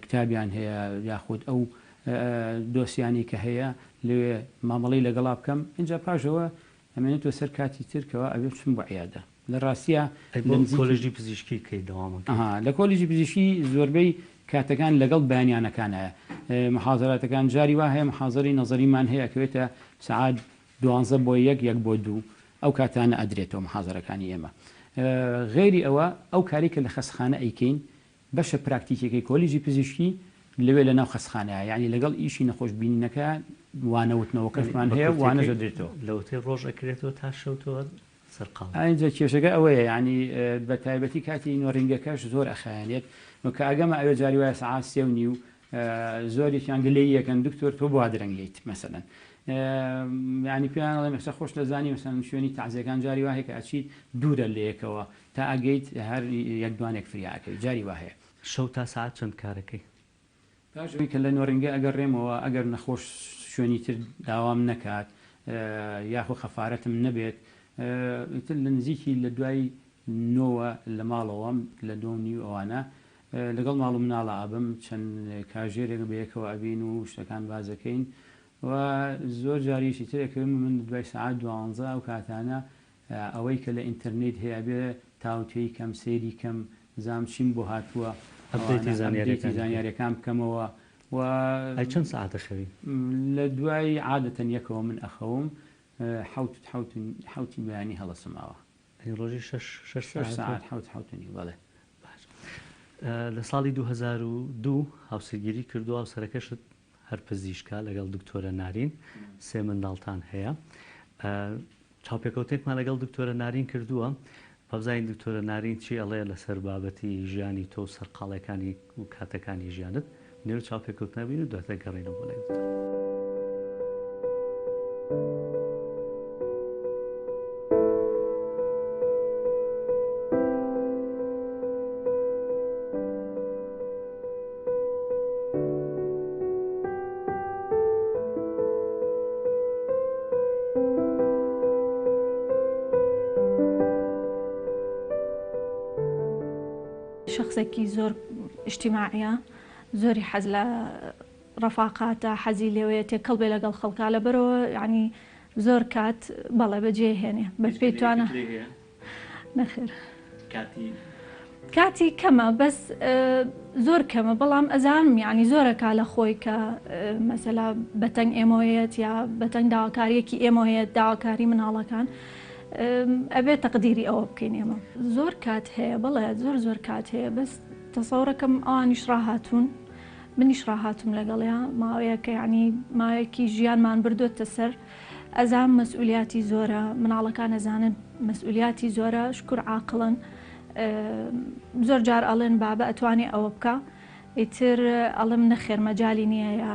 کتابیان هەیە یاخود ئەو دۆسیانەی کە هەیە لەوێ مامەڵەی لەگەڵا بکەم ئینجا پاش ئەوە ئەمێنێتەوە سەر کاتی تر کەوا ئەبێ بچم بۆ عیادە لە ڕاستیا ئەی بۆ کۆلێژی پزیشکی کەی دەوام ئەکەی؟ ئەها لە کۆلێژی پزیشکی زۆربەی کاتەکان لەگەڵ بەیانیانەکانایە محازەراتەکان جاری وا هەیە محازەرەی نەزەریمان هەیە ئەکەوێتە سەعات دوانزە بۆ یەک یەک بۆ دوو ئەو کاتانە ئەدرێتەوە محازەرەکانی ئێمە غەیری ئەوە ئەو کارەی کە لە خەستخانە ئەیکەین بەشە پراکتیکیەکەی کۆلیجی پزیشکی لەوێ لەناو خەستخانەیە یانی لەگەڵ ئیشی نەخۆش بینینەکە وانە وتنەوەکەشمان هەیە و وانەش ئەدرێتەوە. لەوەتەی ڕۆژ ئەکرێتەوە تا شەو تۆ سەرقاڵی. ئینجا کێشەکە ئەوەیە یانی بە تایبەتی کاتی نۆرینگەکەش زۆر ئەخایەنێت و کە ئەگەمە ئەوێ جاری وایە سەعات سێ و نیو زۆرێکیان گلەیی ئەکەن دکتۆر تۆ بۆ وا درەنگ یەیت مەسەلەن یانی پێیان ئەڵێم ئێستا خۆشت ئەزانی مەسەلەن شوێنی تەعزیەکان جاری وا هەیە کە ئەچیت دوورە لە یەکەوە تا ئەگەیت هەر یەک دوانێک فریا ئەکەوی جاری وا هەیە. شەو تا سەعات چەند کارەکەی؟ پاش ئەوەی کە لە نۆرینگە ئەگەڕێمەوە ئەگەر نەخۆش شوێنی تر داوام نەکات یاخۆ خەفارەتم نەبێت ئیتر لە نزیکی لە دوای نۆوە لە ماڵەوەم لە نۆ و نیو ئەوانە لەگەڵ ماڵ و مناڵا ئەبم چەند کاژێرێک بەیەکەوە ئەبین و شتەکان باس ئەکەین و زۆر جاریش ئیتر ئەکەوم من دوای سەعات دوانزە ئەو کاتانە ئەوەی کە لە ئینتەرنیت هەیە ئەبێ تاوتوێی کەم سەیری کەم بزانم چیم بۆ هاتووە ئەپدەیتی ئەوانە زانیاریەکانی ئەپدەیتی بکەی. زانیاریەکان بکەمەوە و ئەی چەند سەعات ئەخەوی؟ لە دوای عادەتەن یەکەوە من ئەخەوم حەوت حەوتی بەیانی هەڵەسم ئاوا. ئەنی ڕۆژی شەش شەش سەعات حەوت حەوت و نیو بەڵێ. باش لە ساڵی 2002 هاوسەرگیری کردووە هاوسەرەکەشت هەر پزیشکە لەگەڵ دکتۆرە نارین سێ منداڵتان هەیە چاوپێکەوتێکمان لەگەڵ دکتۆرە نارین کردووە بابزانین دکتۆرە نارین چی ئەڵێ لەسەر بابەتی ژیانی تۆ و سەرقاڵەکانی و کاتەکانی ژیانت نێو چاوپێکەوتنە بین و دواتر گەڕێنەوە بۆ لای دکتۆر. شەخسێکی زۆر ئیجتیماعیە زۆری حەز لە ڕەفاقاتە حەزی لێوەیە تێکەڵ بێ لەگەڵ خەڵکا لەبەرەوە یعنی زۆر کات بەڵێ بەجێ هێنێ بە پێی توانا نەخێر کاتی کاتی کەمە بەس زۆر کەمە بەڵام ئەزانم یعنی زۆرەکا لە خۆی کە مەسەلا بەتەنگ ئێمەوەیەت یا بەتەنگ داواکاریەکی ئێمەوەیەت داواکاری مناڵەکان ئەبێ تەقدیری ئەوە بکەین ئێمە زۆر کات هەیە بەڵێ زۆر زۆر کات هەیە بەس تەسەورەکەم ئەوانیش ڕاهاتوون منیش ڕاهاتوم لەگەڵیا ماوەیەکە یعنی ماوەیەکی ژیانمان بردوێتە سەر ئەزام مەسئولیاتی زۆرە مناڵەکان ئەزانن مەسئولیاتی زۆرە شکر عاقڵن زۆر جار ئەڵێن بابە ئەتوانێ ئەوە بکە ئیتر ئەڵێم نەخێر مەجالی نییە یا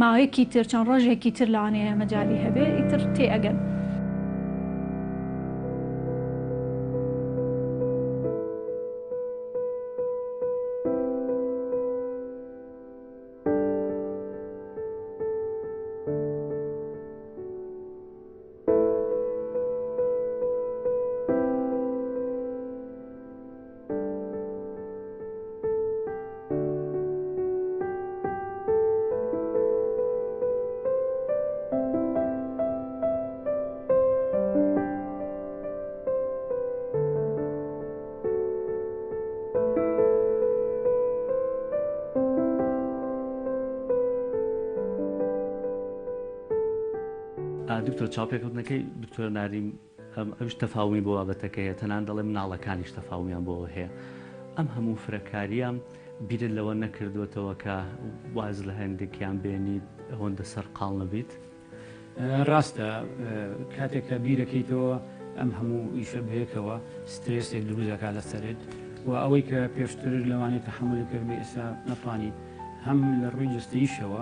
ماوەیەکی تر چەند ڕۆژێکی تر لەوانەیە مەجالی هەبێ ئیتر تێ ئەگەن. دکتۆر چاوپێکەوتنەکەی دکتۆر ناریم ئەویش تەفاومی بۆ بابەتەکە هەیە تەنان دەڵێ مناڵەکانیش تەفاومیان بۆ هەیە ئەم هەموو فرەکاریە بیرت لەوە نەکردوێتەوە کە واز لە هەندێکیان بێنیت ئەوەندە سەرقاڵ نەبیت؟ ڕاستە کاتێک کە بیرەکەیتەوە ئەم هەموو ئیشە بەیەکەوە سترێسێک دروست دەکات لەسەرت و ئەوەی کە پێشتر لەوانەیە تەحەمولی کردبێ ئێستا نەتوانیت هەم لە ڕووی جەستەییشەوە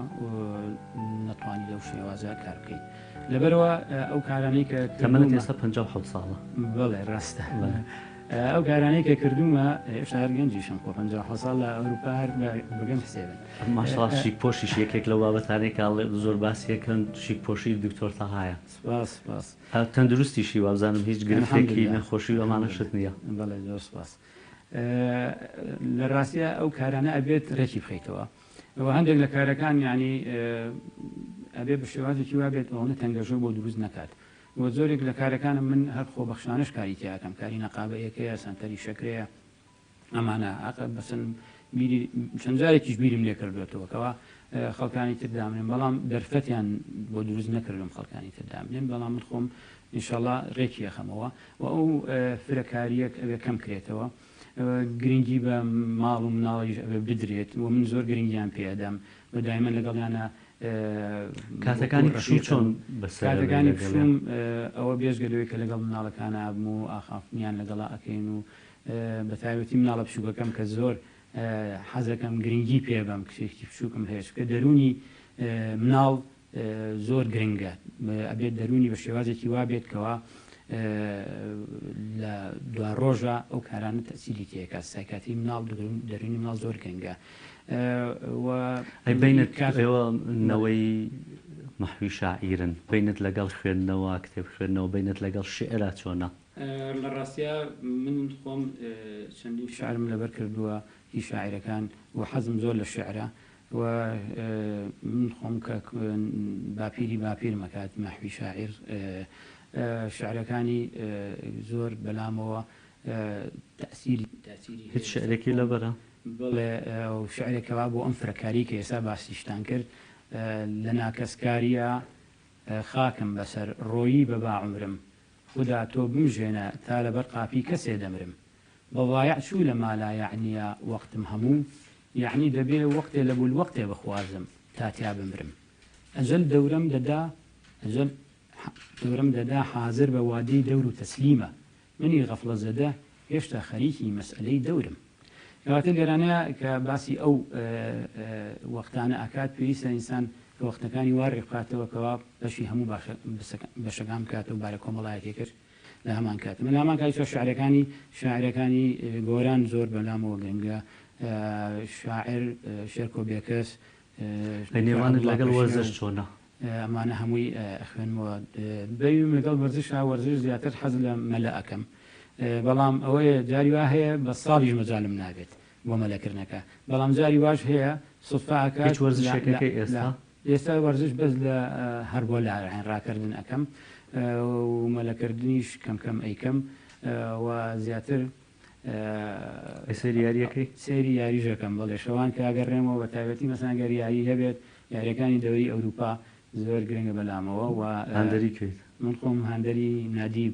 نەتوانی لەو شێوازە کار بکەیت لەبەرەوە ئەو کارانەی کە تەمەنت ئێستا 57 ساڵە بەڵێ ڕاستە ئەو کارانەی کە کردوومە هێشتا هەر گەنجیشم خۆ 57 ساڵ لە ئەوروپا هەر بە گەنج حسێبن. ماشەڵا شیک پۆشیش یەکێک لەو بابەتانەی کە زۆر باسی ئەکەن شیک پۆشی دکتۆر تەهایە. سپاس سپاس. تەندروستیشی وابزانم هیچ گرفتێکی نەخۆشی و ئەمانەشت نییە. بەڵێ زۆر سپاس. لە ڕاستیا ئەو کارانە ئەبێت ڕێکی بخەیتەوە و هەندێک لە کارەکان یانی ئەبێ بە شێوازێکی وا بێت ئەوەنە تەنگەژە بۆ دروست نەکات. وە زۆرێک لە کارەکانم من هەر خۆبەخشانەش کاری تیا ئەکەم کاری نەقابەیەکەیە سەنتەری شەکرەیە ئەمانە ئەقە بەسن بیری چەند جارێکیش بیرم لێ کردوێتەوە کەوا خەڵکانی تر دامنێن بەڵام دەرفەتیان بۆ دروست نەکردم خەڵکانی تر دامنێن بەڵام من خۆم ئینشەڵا ڕێکی ئەخەمەوە و ئەو فرەکاریەک ئەوێ کەم کرێتەوە گرنگی بە ماڵ و مناڵیش ئەوێ بدرێت و من زۆر گرنگیان پێ ئەدەم و دایمەن لەگەڵیانە کاتەکانی پشوو چۆن بەسەر کاتەکانی پشووم ئەوە بێجگە لەوەی کە لەگەڵ مناڵەکانا ئەبم و ئاخافتنیان لەگەڵا ئەکەین و بە تایبەتی مناڵە بچووکەکەم کە زۆر حەزەکەم گرنگی پێ بەم کچێکی بچووکم هەیە چونکە دەروونی مناڵ زۆر گرنگە ئەبێت دەروونی بە شێوازێکی وا بێت کەوا لە دواڕۆژە ئەو کارانە تەسیری تێکات سایکاتری مناڵ دەروونی مناڵ زۆر گرنگە و ئەی بەینت ئێوە نەوەی مەحوی شاعیرن بەینت لەگەڵ خوێندنەوە کتێب خوێندنەوە بەینت لەگەڵ شیعرا چۆنە؟ لە ڕاستیا من خۆم چەندین شیعرم لەبەر کردووە هی شاعیرەکان و حەزم زۆر لە شیعرە و من خۆم کە باپیری باپیرم ئەکات مەحوی شاعیر شیعرەکانی زۆر بەلامەوە تەئسیری تەئسیری هیچ هەیە لەسەر شیعرێکی خۆم. لەبەرە؟ بەڵێ شیعرێک کەوا بۆ ئەم فرەکاریەی کە ئێستا باسیشتان کرد لە ناکەسکارییا خاکم بەسەر ڕۆیی بە با عومرم. خودا تۆ بمژێنە تا لەبەر قاپی کەسێ دەمرم بە ضایع چوو لە مالا یەعنیە وەقتم هەموو یەعنی دەبێ وەقتێ لە بولوەقتێ بخوازم تا تیا بمرم ئەجەل دەورەم دەدا ئەجەل دەورەم دەدا حازر بە وادەی دەور و تەسلیمە منی غەفڵە زەدە هێشتا خەریکی مەسئەلەی دەورم. کەواتە لێرانە کە باسی ئەو وەختانە ئەکات پێویستە ئینسان کە وەختەکانی وا رێکبخاتەوە کەوا بەشی هەموو بەشەکان بکاتەوە بارە کۆمەڵایەتیەکەش لە هەمان کات من لە هەمان کاتیشا شعرەکانی شاعرەکانی گۆران زۆر بەلامەوە گرنگە شاعر شێرکۆ بێکەس لە نێوانت لەگەڵ وەرزش چۆنە؟ ئەمانە هەمووی ئەخوێنمەوە بەویم لەگەڵ وەرزشا وەرزش زیاتر حەز لە مەلە ئەکەم بەڵام ئەوەیە جاری وا هەیە بە ساڵیش مەجالم نابێت بۆ مەلەکردنەکە بەڵام جاری واش هەیە سوتفە ئەکات هیچ وەرزشێکەکەی ئێستا؟ ئێستا وەرزش بەس لە هەربۆلە ڕاکردن ئەکەم و مەلەکردنیش کەم کەم ئەیکەم و زیاتر ئەی سەیری یاریەکەی؟ سەیری یاریش ئەکەم بەڵێ شەوان کە ئەگەڕێمەوە بە تایبەتی مەسەلەن گەر یاری هەبێت یاریەکانی دەوری ئەوروپا زۆر گرنگە بەلامەوە و هاندەری کێیت؟ من خۆم هاندەری نادی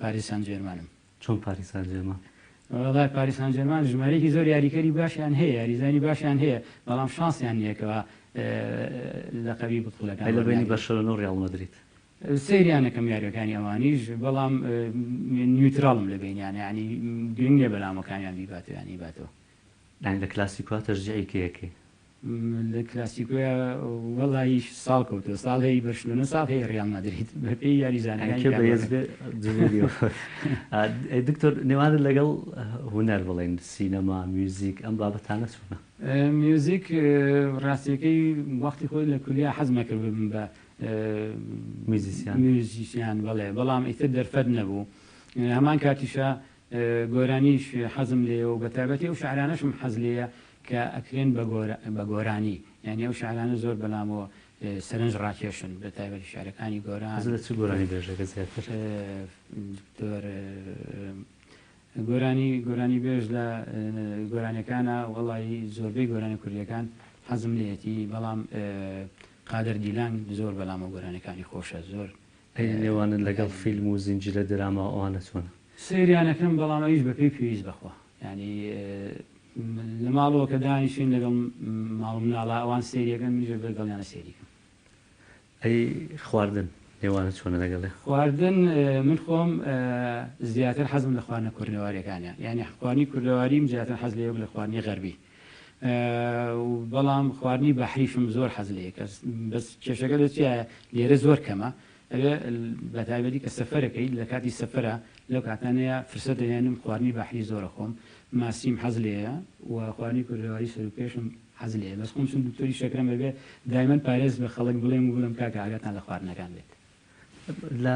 پاریس سان جێرمانم. چۆن پاریس سان جێرمان؟ وەڵای پاریس سان جێرمان ژمارەیەکی زۆر یاریکەری باشیان هەیە یاریزانی باشیان هەیە بەڵام شانسیان نییە کەوا لەقەبی بتوڵەکان ئەی لە بەینی وەرناگرن. بەرشەلۆنە و ڕیاڵ مەدرید؟ سەیریان ئەکەم یاریەکانی ئەوانیش بەڵام نیوتراڵم لە بەینیان یانی گرنگ نیە بەلامەوە کامیان بیباتەوە یان نەیباتەوە. یانی لە کلاسیکۆیا تەشجیعی کێ ئەکەی؟ لە کلاسیکۆیا وەڵایی ساڵ کەوتوە ساڵ هەی بەرشلۆنە ساڵ هەی ڕیاڵ مەدرید بەپێی یانی یاریزانەکانی کێ کار بەهێز بەکەن. بێ جمهوریەوە. ئەی دکتۆر نێوانت لەگەڵ هونەر بڵێین سینەما، میوزیک ئەم بابەتانە چۆنە؟ میوزیک ڕاستیەکەی وەختی خۆی لە کولیا حەزم ئەکرد ببم بە میوزیسیان. میوزیسیان بەڵێ بەڵام ئیتر دەرفەت نەبوو هەمان کاتیشا گۆرانیش حەزم لێیە و بەتایبەتی ئەو شعرانەشم حەز لێیە کە ئەکرێن بە گۆرانی یانی ئەو شعرانە زۆر بەلامەوە سەرنج ڕاکێشن بەتایبەتی شعرەکانی گۆران. حەزت لە چ گۆرانی بێژێکە زیاتر؟ دکتۆر گۆرانی گۆرانی بێژ لە گۆرانیەکانا وەڵایی زۆربەی گۆرانی کوردیەکان حەزم لێیەتی بەڵام قادر دیلان زۆر بەلامەوە گۆرانیەکانی خۆشە زۆر ئەی نێوانت لەگەڵ فیلم و زنجیرە دراما و ئەوانە چۆنە؟ سەیریان ئەکەم بەڵام ئەویش بەپێی پێویست بەخوا یانی لە ماڵەوە کە دانیشین لەگەڵ ماڵ و مناڵا ئەوان سەیری ئەکەن منیش لەگەڵیانە سەیری کەم. ئەی خواردن نێوانت چۆنە لەگەڵیا؟ خواردن من خۆم زیاتر حەزم لە خواردنە کوردەواریەکانە یانی خواردنی کوردەواریم زیاتر حەز لێیە وەک لە خواردنی غەربی بەڵام خواردنی بەحریشم زۆر حەز لێیە کەس بەس کێشەکە لە چیایە لێرە زۆر کەمە ئەوێ بەتایبەتی کە سەفەرەکەی لە کاتی سەفەرە لەو کاتانەیە فرسەت دەهێنم خواردنی بەحری زۆر ئەخۆم ماسیم حەز لێیە و خواردنی کوردەواری سەروپێشم حەز لێیە بەس خۆم چون دکتۆری شەکرەم ئەبێ دایمەن پارێز بە خەڵک بڵێم و بڵێم کاکە ئاگاتان لە خواردنەکان بێت. لە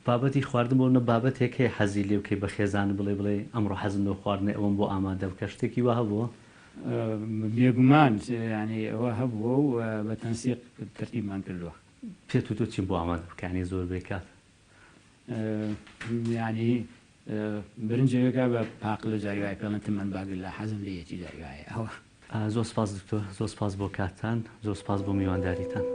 بابەتی خواردن بۆ نە بابەتێک هەیە حەزی لێ بکەی بە خێزانت بڵێی بڵێی ئەمڕۆ حەزم لەو خواردنەی ئەوەم بۆ ئامادە بکە شتێکی وا هەبووە؟ بێگومان یانی ئەوە هەبووە و بە تەنسیق تەرتیبمان کردووە. پێت وتووە چیم بۆ ئامادە بکە یانی زۆربەی کات؟ یانی برنجێکە بە پاقلە جاری وایە پێڵێن تمەن باگلە حەزم لێیەتی جاری وایە ئەوە. زۆر سپاس دکتۆر زۆر سپاس بۆ کاتتان زۆر سپاس بۆ میوانداریتان.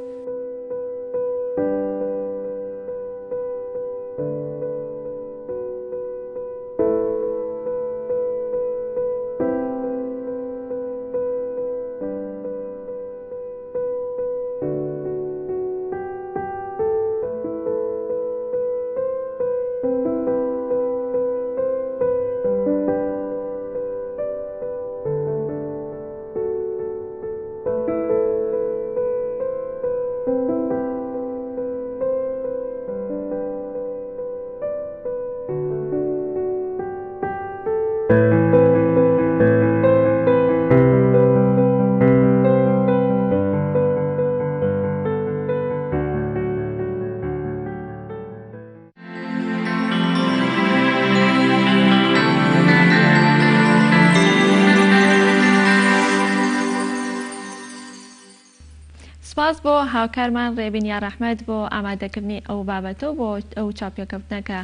سپاس بۆ هاوکارمان ڕێبین یارئەحمەد بۆ ئامادەکردنی ئەو بابەتە و بۆ ئەو چاوپێکەوتنە کە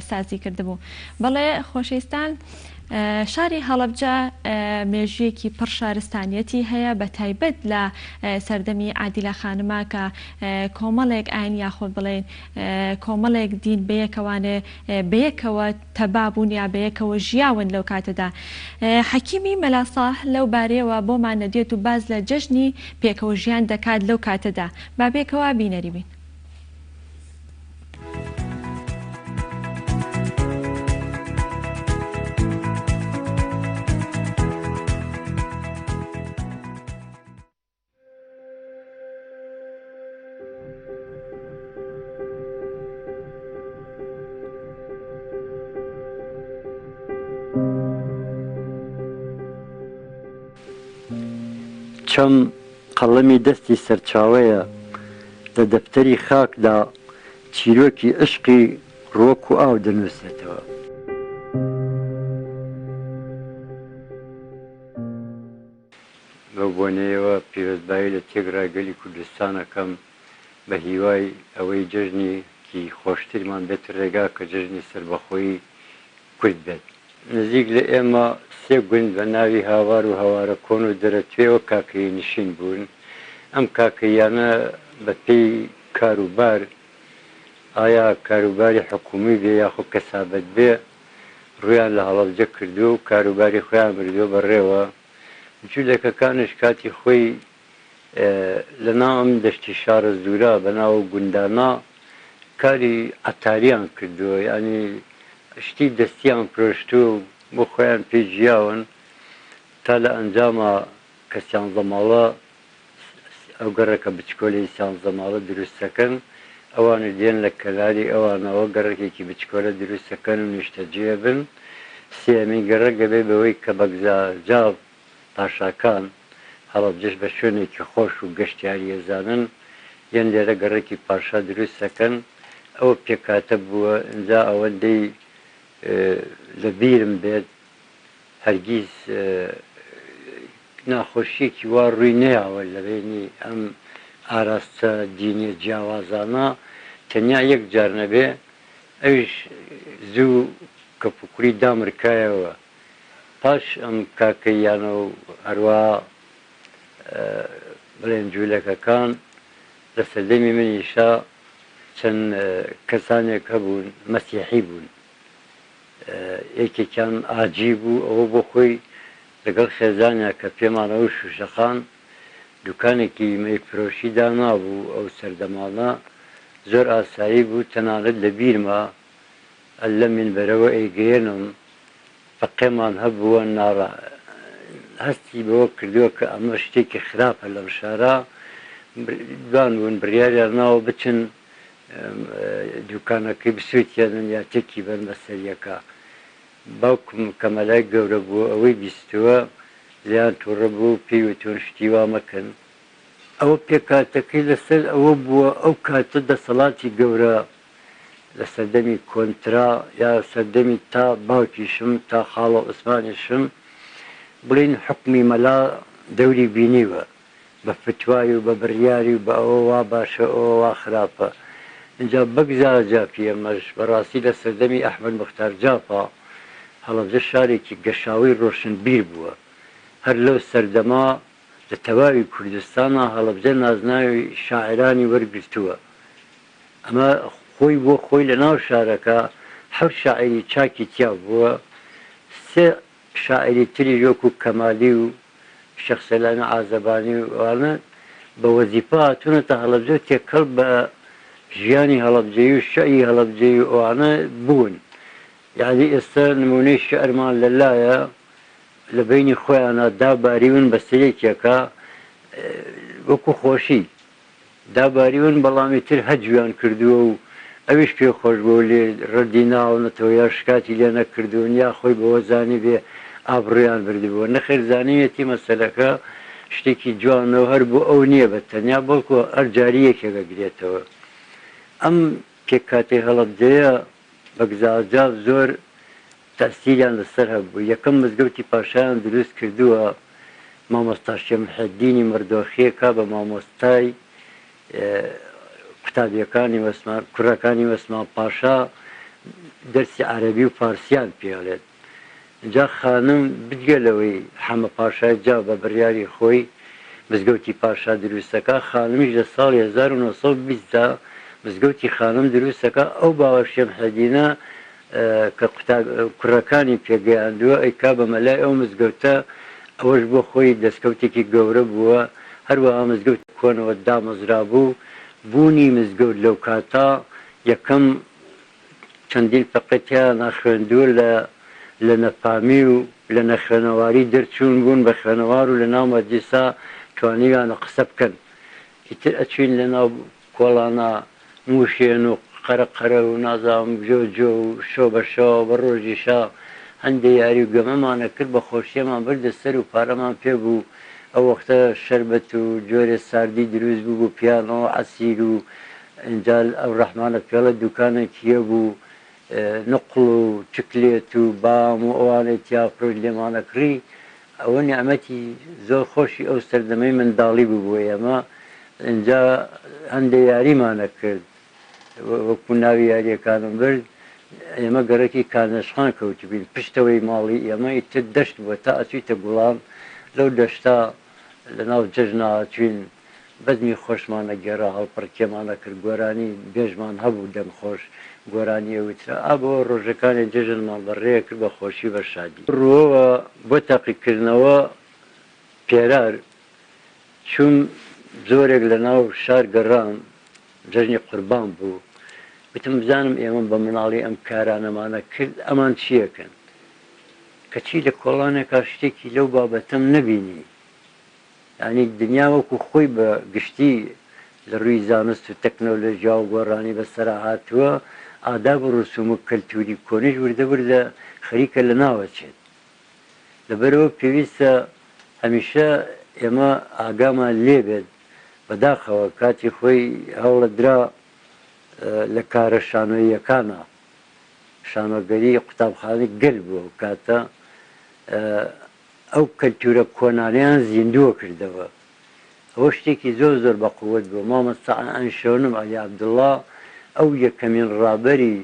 سازی کردبوو. بەڵێ خۆشەویستان. شاری هەڵەبجە مێژوویەکی پڕ شارستانیەتی هەیە بە تایبەت لە سەردەمی عادیلە خانمە کە کۆمەڵێک ئاین یاخود بڵێین کۆمەڵێک دین بەیەکەوانێ بەیەکەوە تەبا بوون یا بەیەکەوە ژیاون لەو کاتەدا حەکیمی مەلا ساڵح لەو بارەیەوە بۆمان نەدێت و باس لە جەژنی پێکەوە ژیان دەکات لەو کاتەدا با بێکەوە بینەری بین. چەم قەڵەمی دەستی سەرچاوەیە، لە دەفتەری خاکدا چیرۆکی عیشقی ڕووەک و ئاو دەنووسێتەوە. بەو بۆنەیەوە پیرۆزبایی لە تێکڕای گەلی کوردستان ئەکەم بە هیوای ئەوەی جەژنێکی خۆشترمان بێتە رێگا کە جەژنی سەربەخۆیی کورد بێت. نزیک لە ئێمە سێ گوند بە ناوی هاوار و هەوارە کۆن و دەرەتوێ و کاکەیی نشین بوون. ئەم کاکەییانە بە پێی کاروبار ئایا کاروباری حکوومی بێ یاخۆ کەسابەت بێ ڕوویان لە هەڵەبجە کردووە و کاروباری خۆیان بردووە بەڕێوە. جولەکەکانیش کاتی خۆی لە ناو ئەم دەشتی شارەزوورە بە ناو گوندانە کاری عەتاریان کردووە یانی شتی دەستیان فرۆشتووە و بۆ خۆیان پێی ژیاون تا لە ئەنجاما کە سیانزەماڵە ئەو گەڕەکە بچکۆلەی سیانزەماڵە دروست دەکەن ئەوانیش دێن لە کەلاری ئەوانەوە گەڕەکێکی بچکۆلە دروست دەکەن و نیشتەجێ بن سێیەمین گەڕەک دەبێت بەوەی کە بەگزاجاف پاشاکان هەڵەبجەش بە شوێنێکی خۆش و گەشتیاری ئەزانن یەن لێرە گەڕەکی پاشا دروست ئەکەن ئەوە پێکهاتە بووە ئینجا ئەوەندەی لە بیرم بێت هەرگیز ناخۆشیەکی وا ڕووی نەیاوە لە بەینی ئەم ئاراستە دینیە جیاوازانە تەنیا یەک جار نەبێ ئەویش زوو کەپوکوڕی دامرکایەوە پاش ئەم کاکەییانە و هەروا بڵێن جوولەکەکان لە سەردەمی منیشا چەند کەسانێک هەبوون مەسیحی بوون یەکێکیان ئاجی بوو ئەوە بۆ خۆی لەگەڵ خێزانیا کە پێمانەوە شوشەخان دوکانێکی مەی فرۆشی دانابوو ئەو سەردەمانە زۆر ئاسایی بوو تەنانەت لە بیرمە اللە مینبەرەوە ئەیگەیەنم فەقێمان هەبووە ناڕا هەستی بەوە کردووە کە ئەمە شتێکی خراپە لەم شارە دوان بوون بڕیاریان ناوە بچن دوکانەکەی بسووتێنن یا تێکی بەن بەسەریەکە باوکم کە مەلای گەورە بووە ئەوەی بیستووە لێیان تووڕە بوو و پێی وتوون شتی وا مەکەن. ئەوە پێکهاتەکەی لەسەر ئەوە بووە ئەو کاتە دەسەڵاتی گەورە لە سەردەمی کۆنترا یا سەردەمی تا باوکیشم تا خاڵۆ عوسمانیشم بڵێین حوکمی مەلا دەوری بینیوە بە فتوای و بە بڕیاری و بە ئەوە وا باشە ئەوە وا خراپە ئینجا بەگزا جافی ئەمەش بەڕاستی لە سەردەمی ئەحمەد موختار جافا هەڵەبجە شارێکی گەشاوەی ڕۆشنبیر بووە هەر لەو سەردەمە لە تەواوی کوردستانا هەڵەبجە نازناوی شاعیرانی وەرگرتووە ئەمە خۆی بۆ خۆی لە ناو شارەکە حەوت شاعیری چاکی تیا بووە سێ شاعیری تریش وەکو کەمالی و شێخ سەلامی عازەبانی و ئەوانە بە وەزیفە هاتوونەتە هەڵەبجە و تێکەڵ بە ژیانی هەڵەبجەیی و شیعری هەڵەبجەیی و ئەوانە بوون. یەعنی ئێستا نموونەی شیعرمان لە لایە لە بەینی خۆیانا داباریون بەسەر یەکێکا وەکو خۆشی. داباریون بەڵام ئیتر هەجویان کردووە و ئەویش پێ خۆش بووە و لێ ڕەدی ناونەتەوە یا شکاتی لێ نەکردوون یا خۆی بەوە زانیبێ ئابڕوویان بردبووە نەخێر زانیویەتی مەسەلەکە شتێکی جوانە و هەر بۆ ئەو نییە بە تەنیا بەڵکو هەر جاری یەکێک ئەگرێتەوە ئەم پێکهاتەی هەڵەبجەیە بەگزاجاف زۆر تەئسیریان لەسەر هەبوو، یەکەم مزگەوتی پاشایان دروست کردووە، مامۆستا شێ محێدینی مەردۆخیەکە بە مامۆستای قوتابیەکانی وەسمان کوڕەکانی وەسمان پاشا دەرسی عەرەبی و فارسیان پێ ئەڵێت. جا خانم بجگە لەوەی حەمە پاشای جاف بە بڕیاری خۆی مزگەوتی پاشا دروست دەکا، خانمیش لە ساڵی 1920 دا مزگەوتی خانم دروست دەکا، ئەو باوە شێمحێدینە کە قوتاب کوڕەکانی پێگەیاندووە ئەیکا بە مەلای ئەو مزگەوتە، ئەوەش بۆ خۆی دەستکەوتێکی گەورە بووە، هەروەها مزگەوت کۆنەوە دامەزرابوو، بوونی مزگەوت لەو کاتە یەکەم چەندین فەقێ تیایانا خوێندووە لە لە نەفامی و لە نەخوێنەواری دەرچوون بوون بە خوێنەوار و لە ناو مەجلیسا توانیویانە قسە بکەن ئیتر ئەچوین لە ناو کۆڵانا موشێن و قەرە قەرە و نازانم جۆ جۆ و شەو بە شەوە بە ڕۆژیشا هەندێ یاری و گەمەمان ئەکرد بە خۆشیەمان بردە سەر و پارەمان پێ بوو ئەو وەختە شەربەت و جۆرێ ساردی دروست بووبوو پیانۆ و عەسیر و ئینجا ئەو ڕەحمانە پێڵە دوکانێکی هەبوو نوقڵ و چکلێت و بام و ئەوانەی تیا فرۆشت لێمان ئەکڕی، ئەوە نیعمەتی زۆر خۆشی ئەو سەردەمەی منداڵی بوو بۆ ئێمە، ئینجا هەندێ یاریمان ئەکرد وەکوو ناوی یارییەکانم برد، ئێمە گەڕەکی کانێشخان کەوتبووین، پشتەوەی ماڵی ئێمە ئیتر دەشت بووە تا ئەچوویتە گوڵان لەو دەشتە لەناو جەژنا ئەچووین بەزمی خۆشمان ئەگێڕا هەڵپەڕکێمان ئەکرد گۆرانی بێژمان هەبوو دەنگ خۆش گۆرانی ئەوترا ئا بەوە ڕۆژەکانی جەژنمان بەڕێ ئەکرد بە خۆشی و بە شادی. ڕووەوە بۆ تاقیکردنەوە پێرار چووم زۆرێک لە ناو شار گەڕام جەژنی قوربان بوو وتم بزانم ئێمە بە مناڵی ئەم کارانەمانە کرد ئەمان چیەکەن کەچی لە کۆڵانێکا شتێکی لەو بابەتەم نەبینی یانی دنیا وەکو خۆی بە گشتی لە ڕووی زانست و تەکنۆلۆژیا و گۆڕانی بەسەرا هاتووە، ئاداب و ڕسوم و کەلتوری کۆنیش وردە وردە خەریکە لەناوەچێت. لەبەرئەوە پێویستە هەمیشە ئێمە ئاگامان لێبێت، بەداخەوە کاتی خۆی هەوڵەدرا لە کارە شانۆییەکانا، شانۆگەری قوتابخانەی گەل بوو ئەو کاتە، ئەو کەلتورە کۆنانەیان زیندووە کردەوە ئەوە شتێکی زۆر زۆر بە قوت بوو مامۆستا ئەنشۆنم عەلی عەبدوڵا ئەو یەکەمین ڕابەری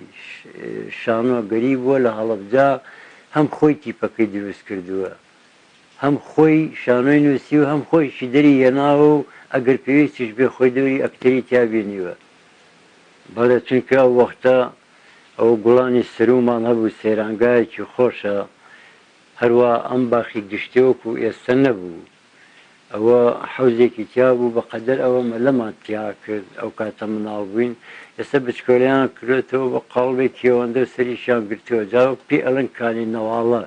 شانۆ گەری بووە لە هەڵەبجە هەم خۆی تیپەکەی دروست کردووە هەم خۆی شانۆی نووسی و هەم خۆیشی دەری هێناوە و ئەگەر پێویستیش بێ خۆی دەوری ئەکتەری تیا بینیوە بەڵێ چونکە ئەو وەختە ئەو گوڵانی سرومان هەبوو سەیرانگایەکی خۆشە هەروا ئەم باخی گشتیە وەکو ئێستە نەبوو ئەوە حەوزێکی تیا بوو بە قەدەر ئەوە مەلەمان تیا کرد ئەو کاتە مناڵ بووین ئێستە بچکۆلەیان کردۆتەوە بە قاڵبێکی ئەوەندە سەریشیان گرتووە جا پێی ئەڵێن کانی نەواڵە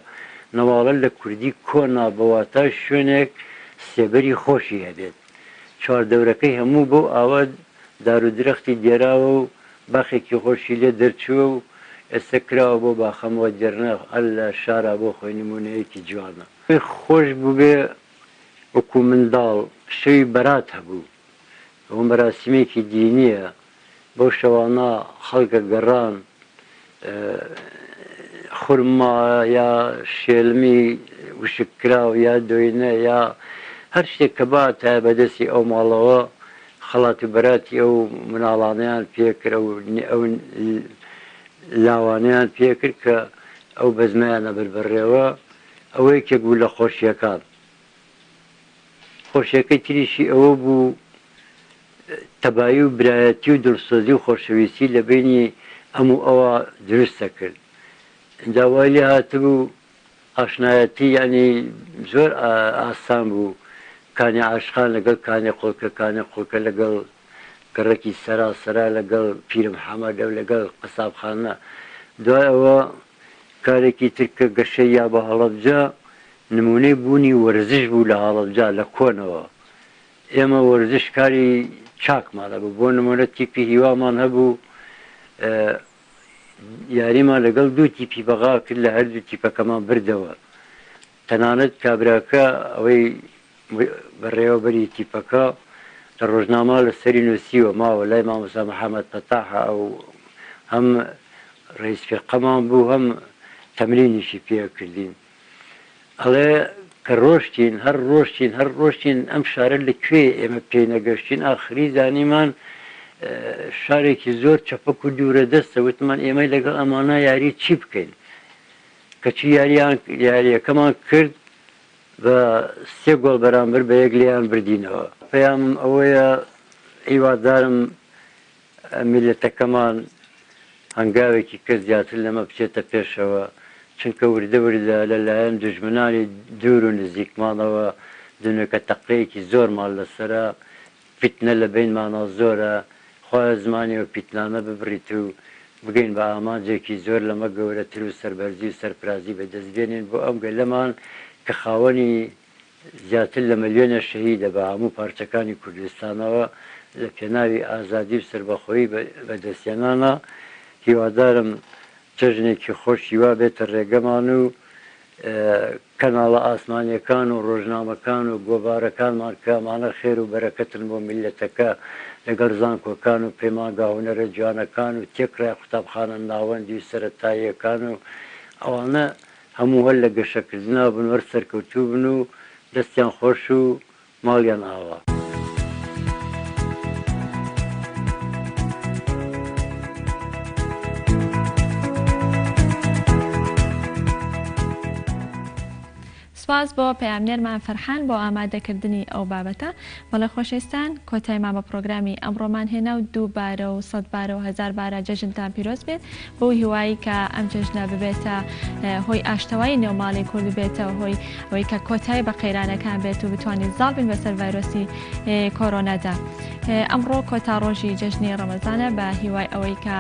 نەواڵە لە کوردی کۆنا بە واتای شوێنێک سێبەری خۆشی هەبێت چواردەورەکەی هەموو بەو ئاوە دار و درەختی دێراوە و باخێکی خۆشی لێ دەرچووە و ئێستە کراوە بۆ باخە مۆدێرنە هەر لە شارا بۆ خۆی نموونەیەکی جوانە. خۆش بووبێ وەکوو منداڵ شەوی بەرات هەبوو ئەوە مەراسیمێکی دینییە بەو شەوانە خەڵک ئەگەڕان خورما یا شێلمی وشک کراو یا دۆینە یا هەر شتێک کە باتایە بە دەستی ئەو ماڵەوە خەڵات و بەراتی ئەو مناڵانەیان پێکرد ئەو ئەو لاوانەیان پێکرد کە ئەو بەزمەیان ئەبرد بەڕێوە ئەوە یەکێک بوو لە خۆشیەکان خۆشیەکەی تریشی ئەوە بوو تەبایی و برایەتی و دڵسۆزی و خۆشەویستی لە بەینی ئەم و ئەوا دروست دەکرد ئینجا وای لێ هاتبوو ئاشنایەتی یانی زۆر ئاسان بوو کانی عاشقان لەگەڵ کانی قوڵکە کانی قوڵکە لەگەڵ گەڕەکی سەرا سەرا لەگەڵ پیرمحەمەد ئەو لەگەڵ قەسابخانە دوای ئەوە کارێکی تر کە گەشەی یا بە هەڵەبجە نمونەی بوونی وەرزش بوو لە هەڵەبجە لە کۆنەوە ئێمە وەرزش کاری چاکمان هەبوو بۆ نمونە تیپی هیوامان هەبوو یاریمان لەگەڵ دوو تیپی بەغا کرد لە هەردوو تیپەکەمان بردەوە تەنانەت کابراکە ئەوەی بەڕێوەبەری تیپەکە لە ڕۆژنامە لە سەری نووسیوە ماوە لای مامۆستا محەممەد فەتاحە ئەو هەم ڕئیس فیرقەمان بوو هەم تەمرینیشی پێ کردین ئەڵێ کە ڕۆشتین هەر ڕۆشتین هەر ڕۆشتین ئەم شارە لە کوێ ئێمە پێی نەگەشتین ئاخری زانیمان شارێکی زۆر چەپەک و دوورە دەستە وتمان ئێمەی لەگەڵ ئەمانە یاری چی بکەین؟ کەچی یاریان یاریەکەمان کرد بە سێ گۆڵ بەرامبەر بە یەک لێیان بردینەوە. پەیامم ئەوەیە هیوادارم میللەتەکەمان هەنگاوێکی کە زیاتر لەمە بچێتە پێشەوە، چونکە وردە وردە لە لایەن دوژمنانی دوور و نزیکمانەوە دنۆکە تەقەیەکی زۆرمان لەسەرە، فیتنە لە بەینمانا زۆرە، خوایە زمانی ئەو فیتنانە ببڕیت و بگەین بە ئامانجێکی زۆر لەمە گەورەتر و سەربەرزی و سەرفرازی بەدەست بێنین بۆ ئەم گەلەمان کە خاوەنی زیاتر لە ملیۆنێ شەهیدە بە هەموو پارچەکانی کوردستانەوە لە پێناوی ئازادی و سەربەخۆیی بەدەستهێنانا، هیوادارم جەژنێکی خۆشی وا بێتە ڕێگەمان و کەناڵە ئاسمانیەکان و ڕۆژنامەکان و گۆڤارەکانمان کە ئەمانە خێر و بەرەکەتن بۆ میللەتەکە لەگەڵ زانکۆکان و پەیمانگا هونەرە جوانەکان و تێکڕای قوتابخانە ناوەندی و سەرەتاییەکان و ئەوانە هەموو هەر لە گەشەکردنا بن و هەر سەرکەوتوو بن و دەستیان خۆش و ماڵیان ئاوا. سوپاس بۆ پەیامنێرمان فەرحان بۆ ئامادەکردنی ئەو بابەتە. بەڵێ خۆشەویستان کۆتایمان بە پڕۆگرامی ئەمڕۆمان هێنا و دووبارە و سەدبارە و هەزاربارە جەژنتان پیرۆز بێت بەو هیوایی کە ئەم جەژنە ببێتە هۆی ئاشتەوایی نێو ماڵی کورد ببێتە هۆی ئەوەی کە کۆتایی بە قەیرانەکان بێت و بتوانین زاڵ بین بەسەر ڤایرۆسی کۆرۆنادا. ئەمڕۆ کۆتا ڕۆژی جەژنی ڕەمەزانە بە هیوای ئەوەی کە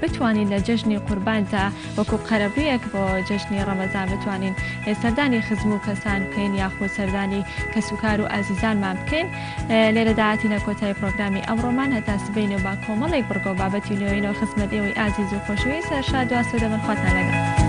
بتوانین لە جەژنی قورباندا وەکو قەرەبوویەک بۆ جەژنی ڕەمەزان بتوانین سەردانی خزم و کەسان بکەین یاخود سەردانی کەسوکار و ئازیزانمان بکەین. لێرەدا هاتینە کۆتایی پرۆگرامی ئەمڕۆمان هەتا سبەینێ و با کۆمەڵێک بڕگە و بابەتی نوێینەوە خزمەت ئێوەی ئازیز و خۆشەویست هەر شاد و ئاسوودە بن خواتان لەگەڵ.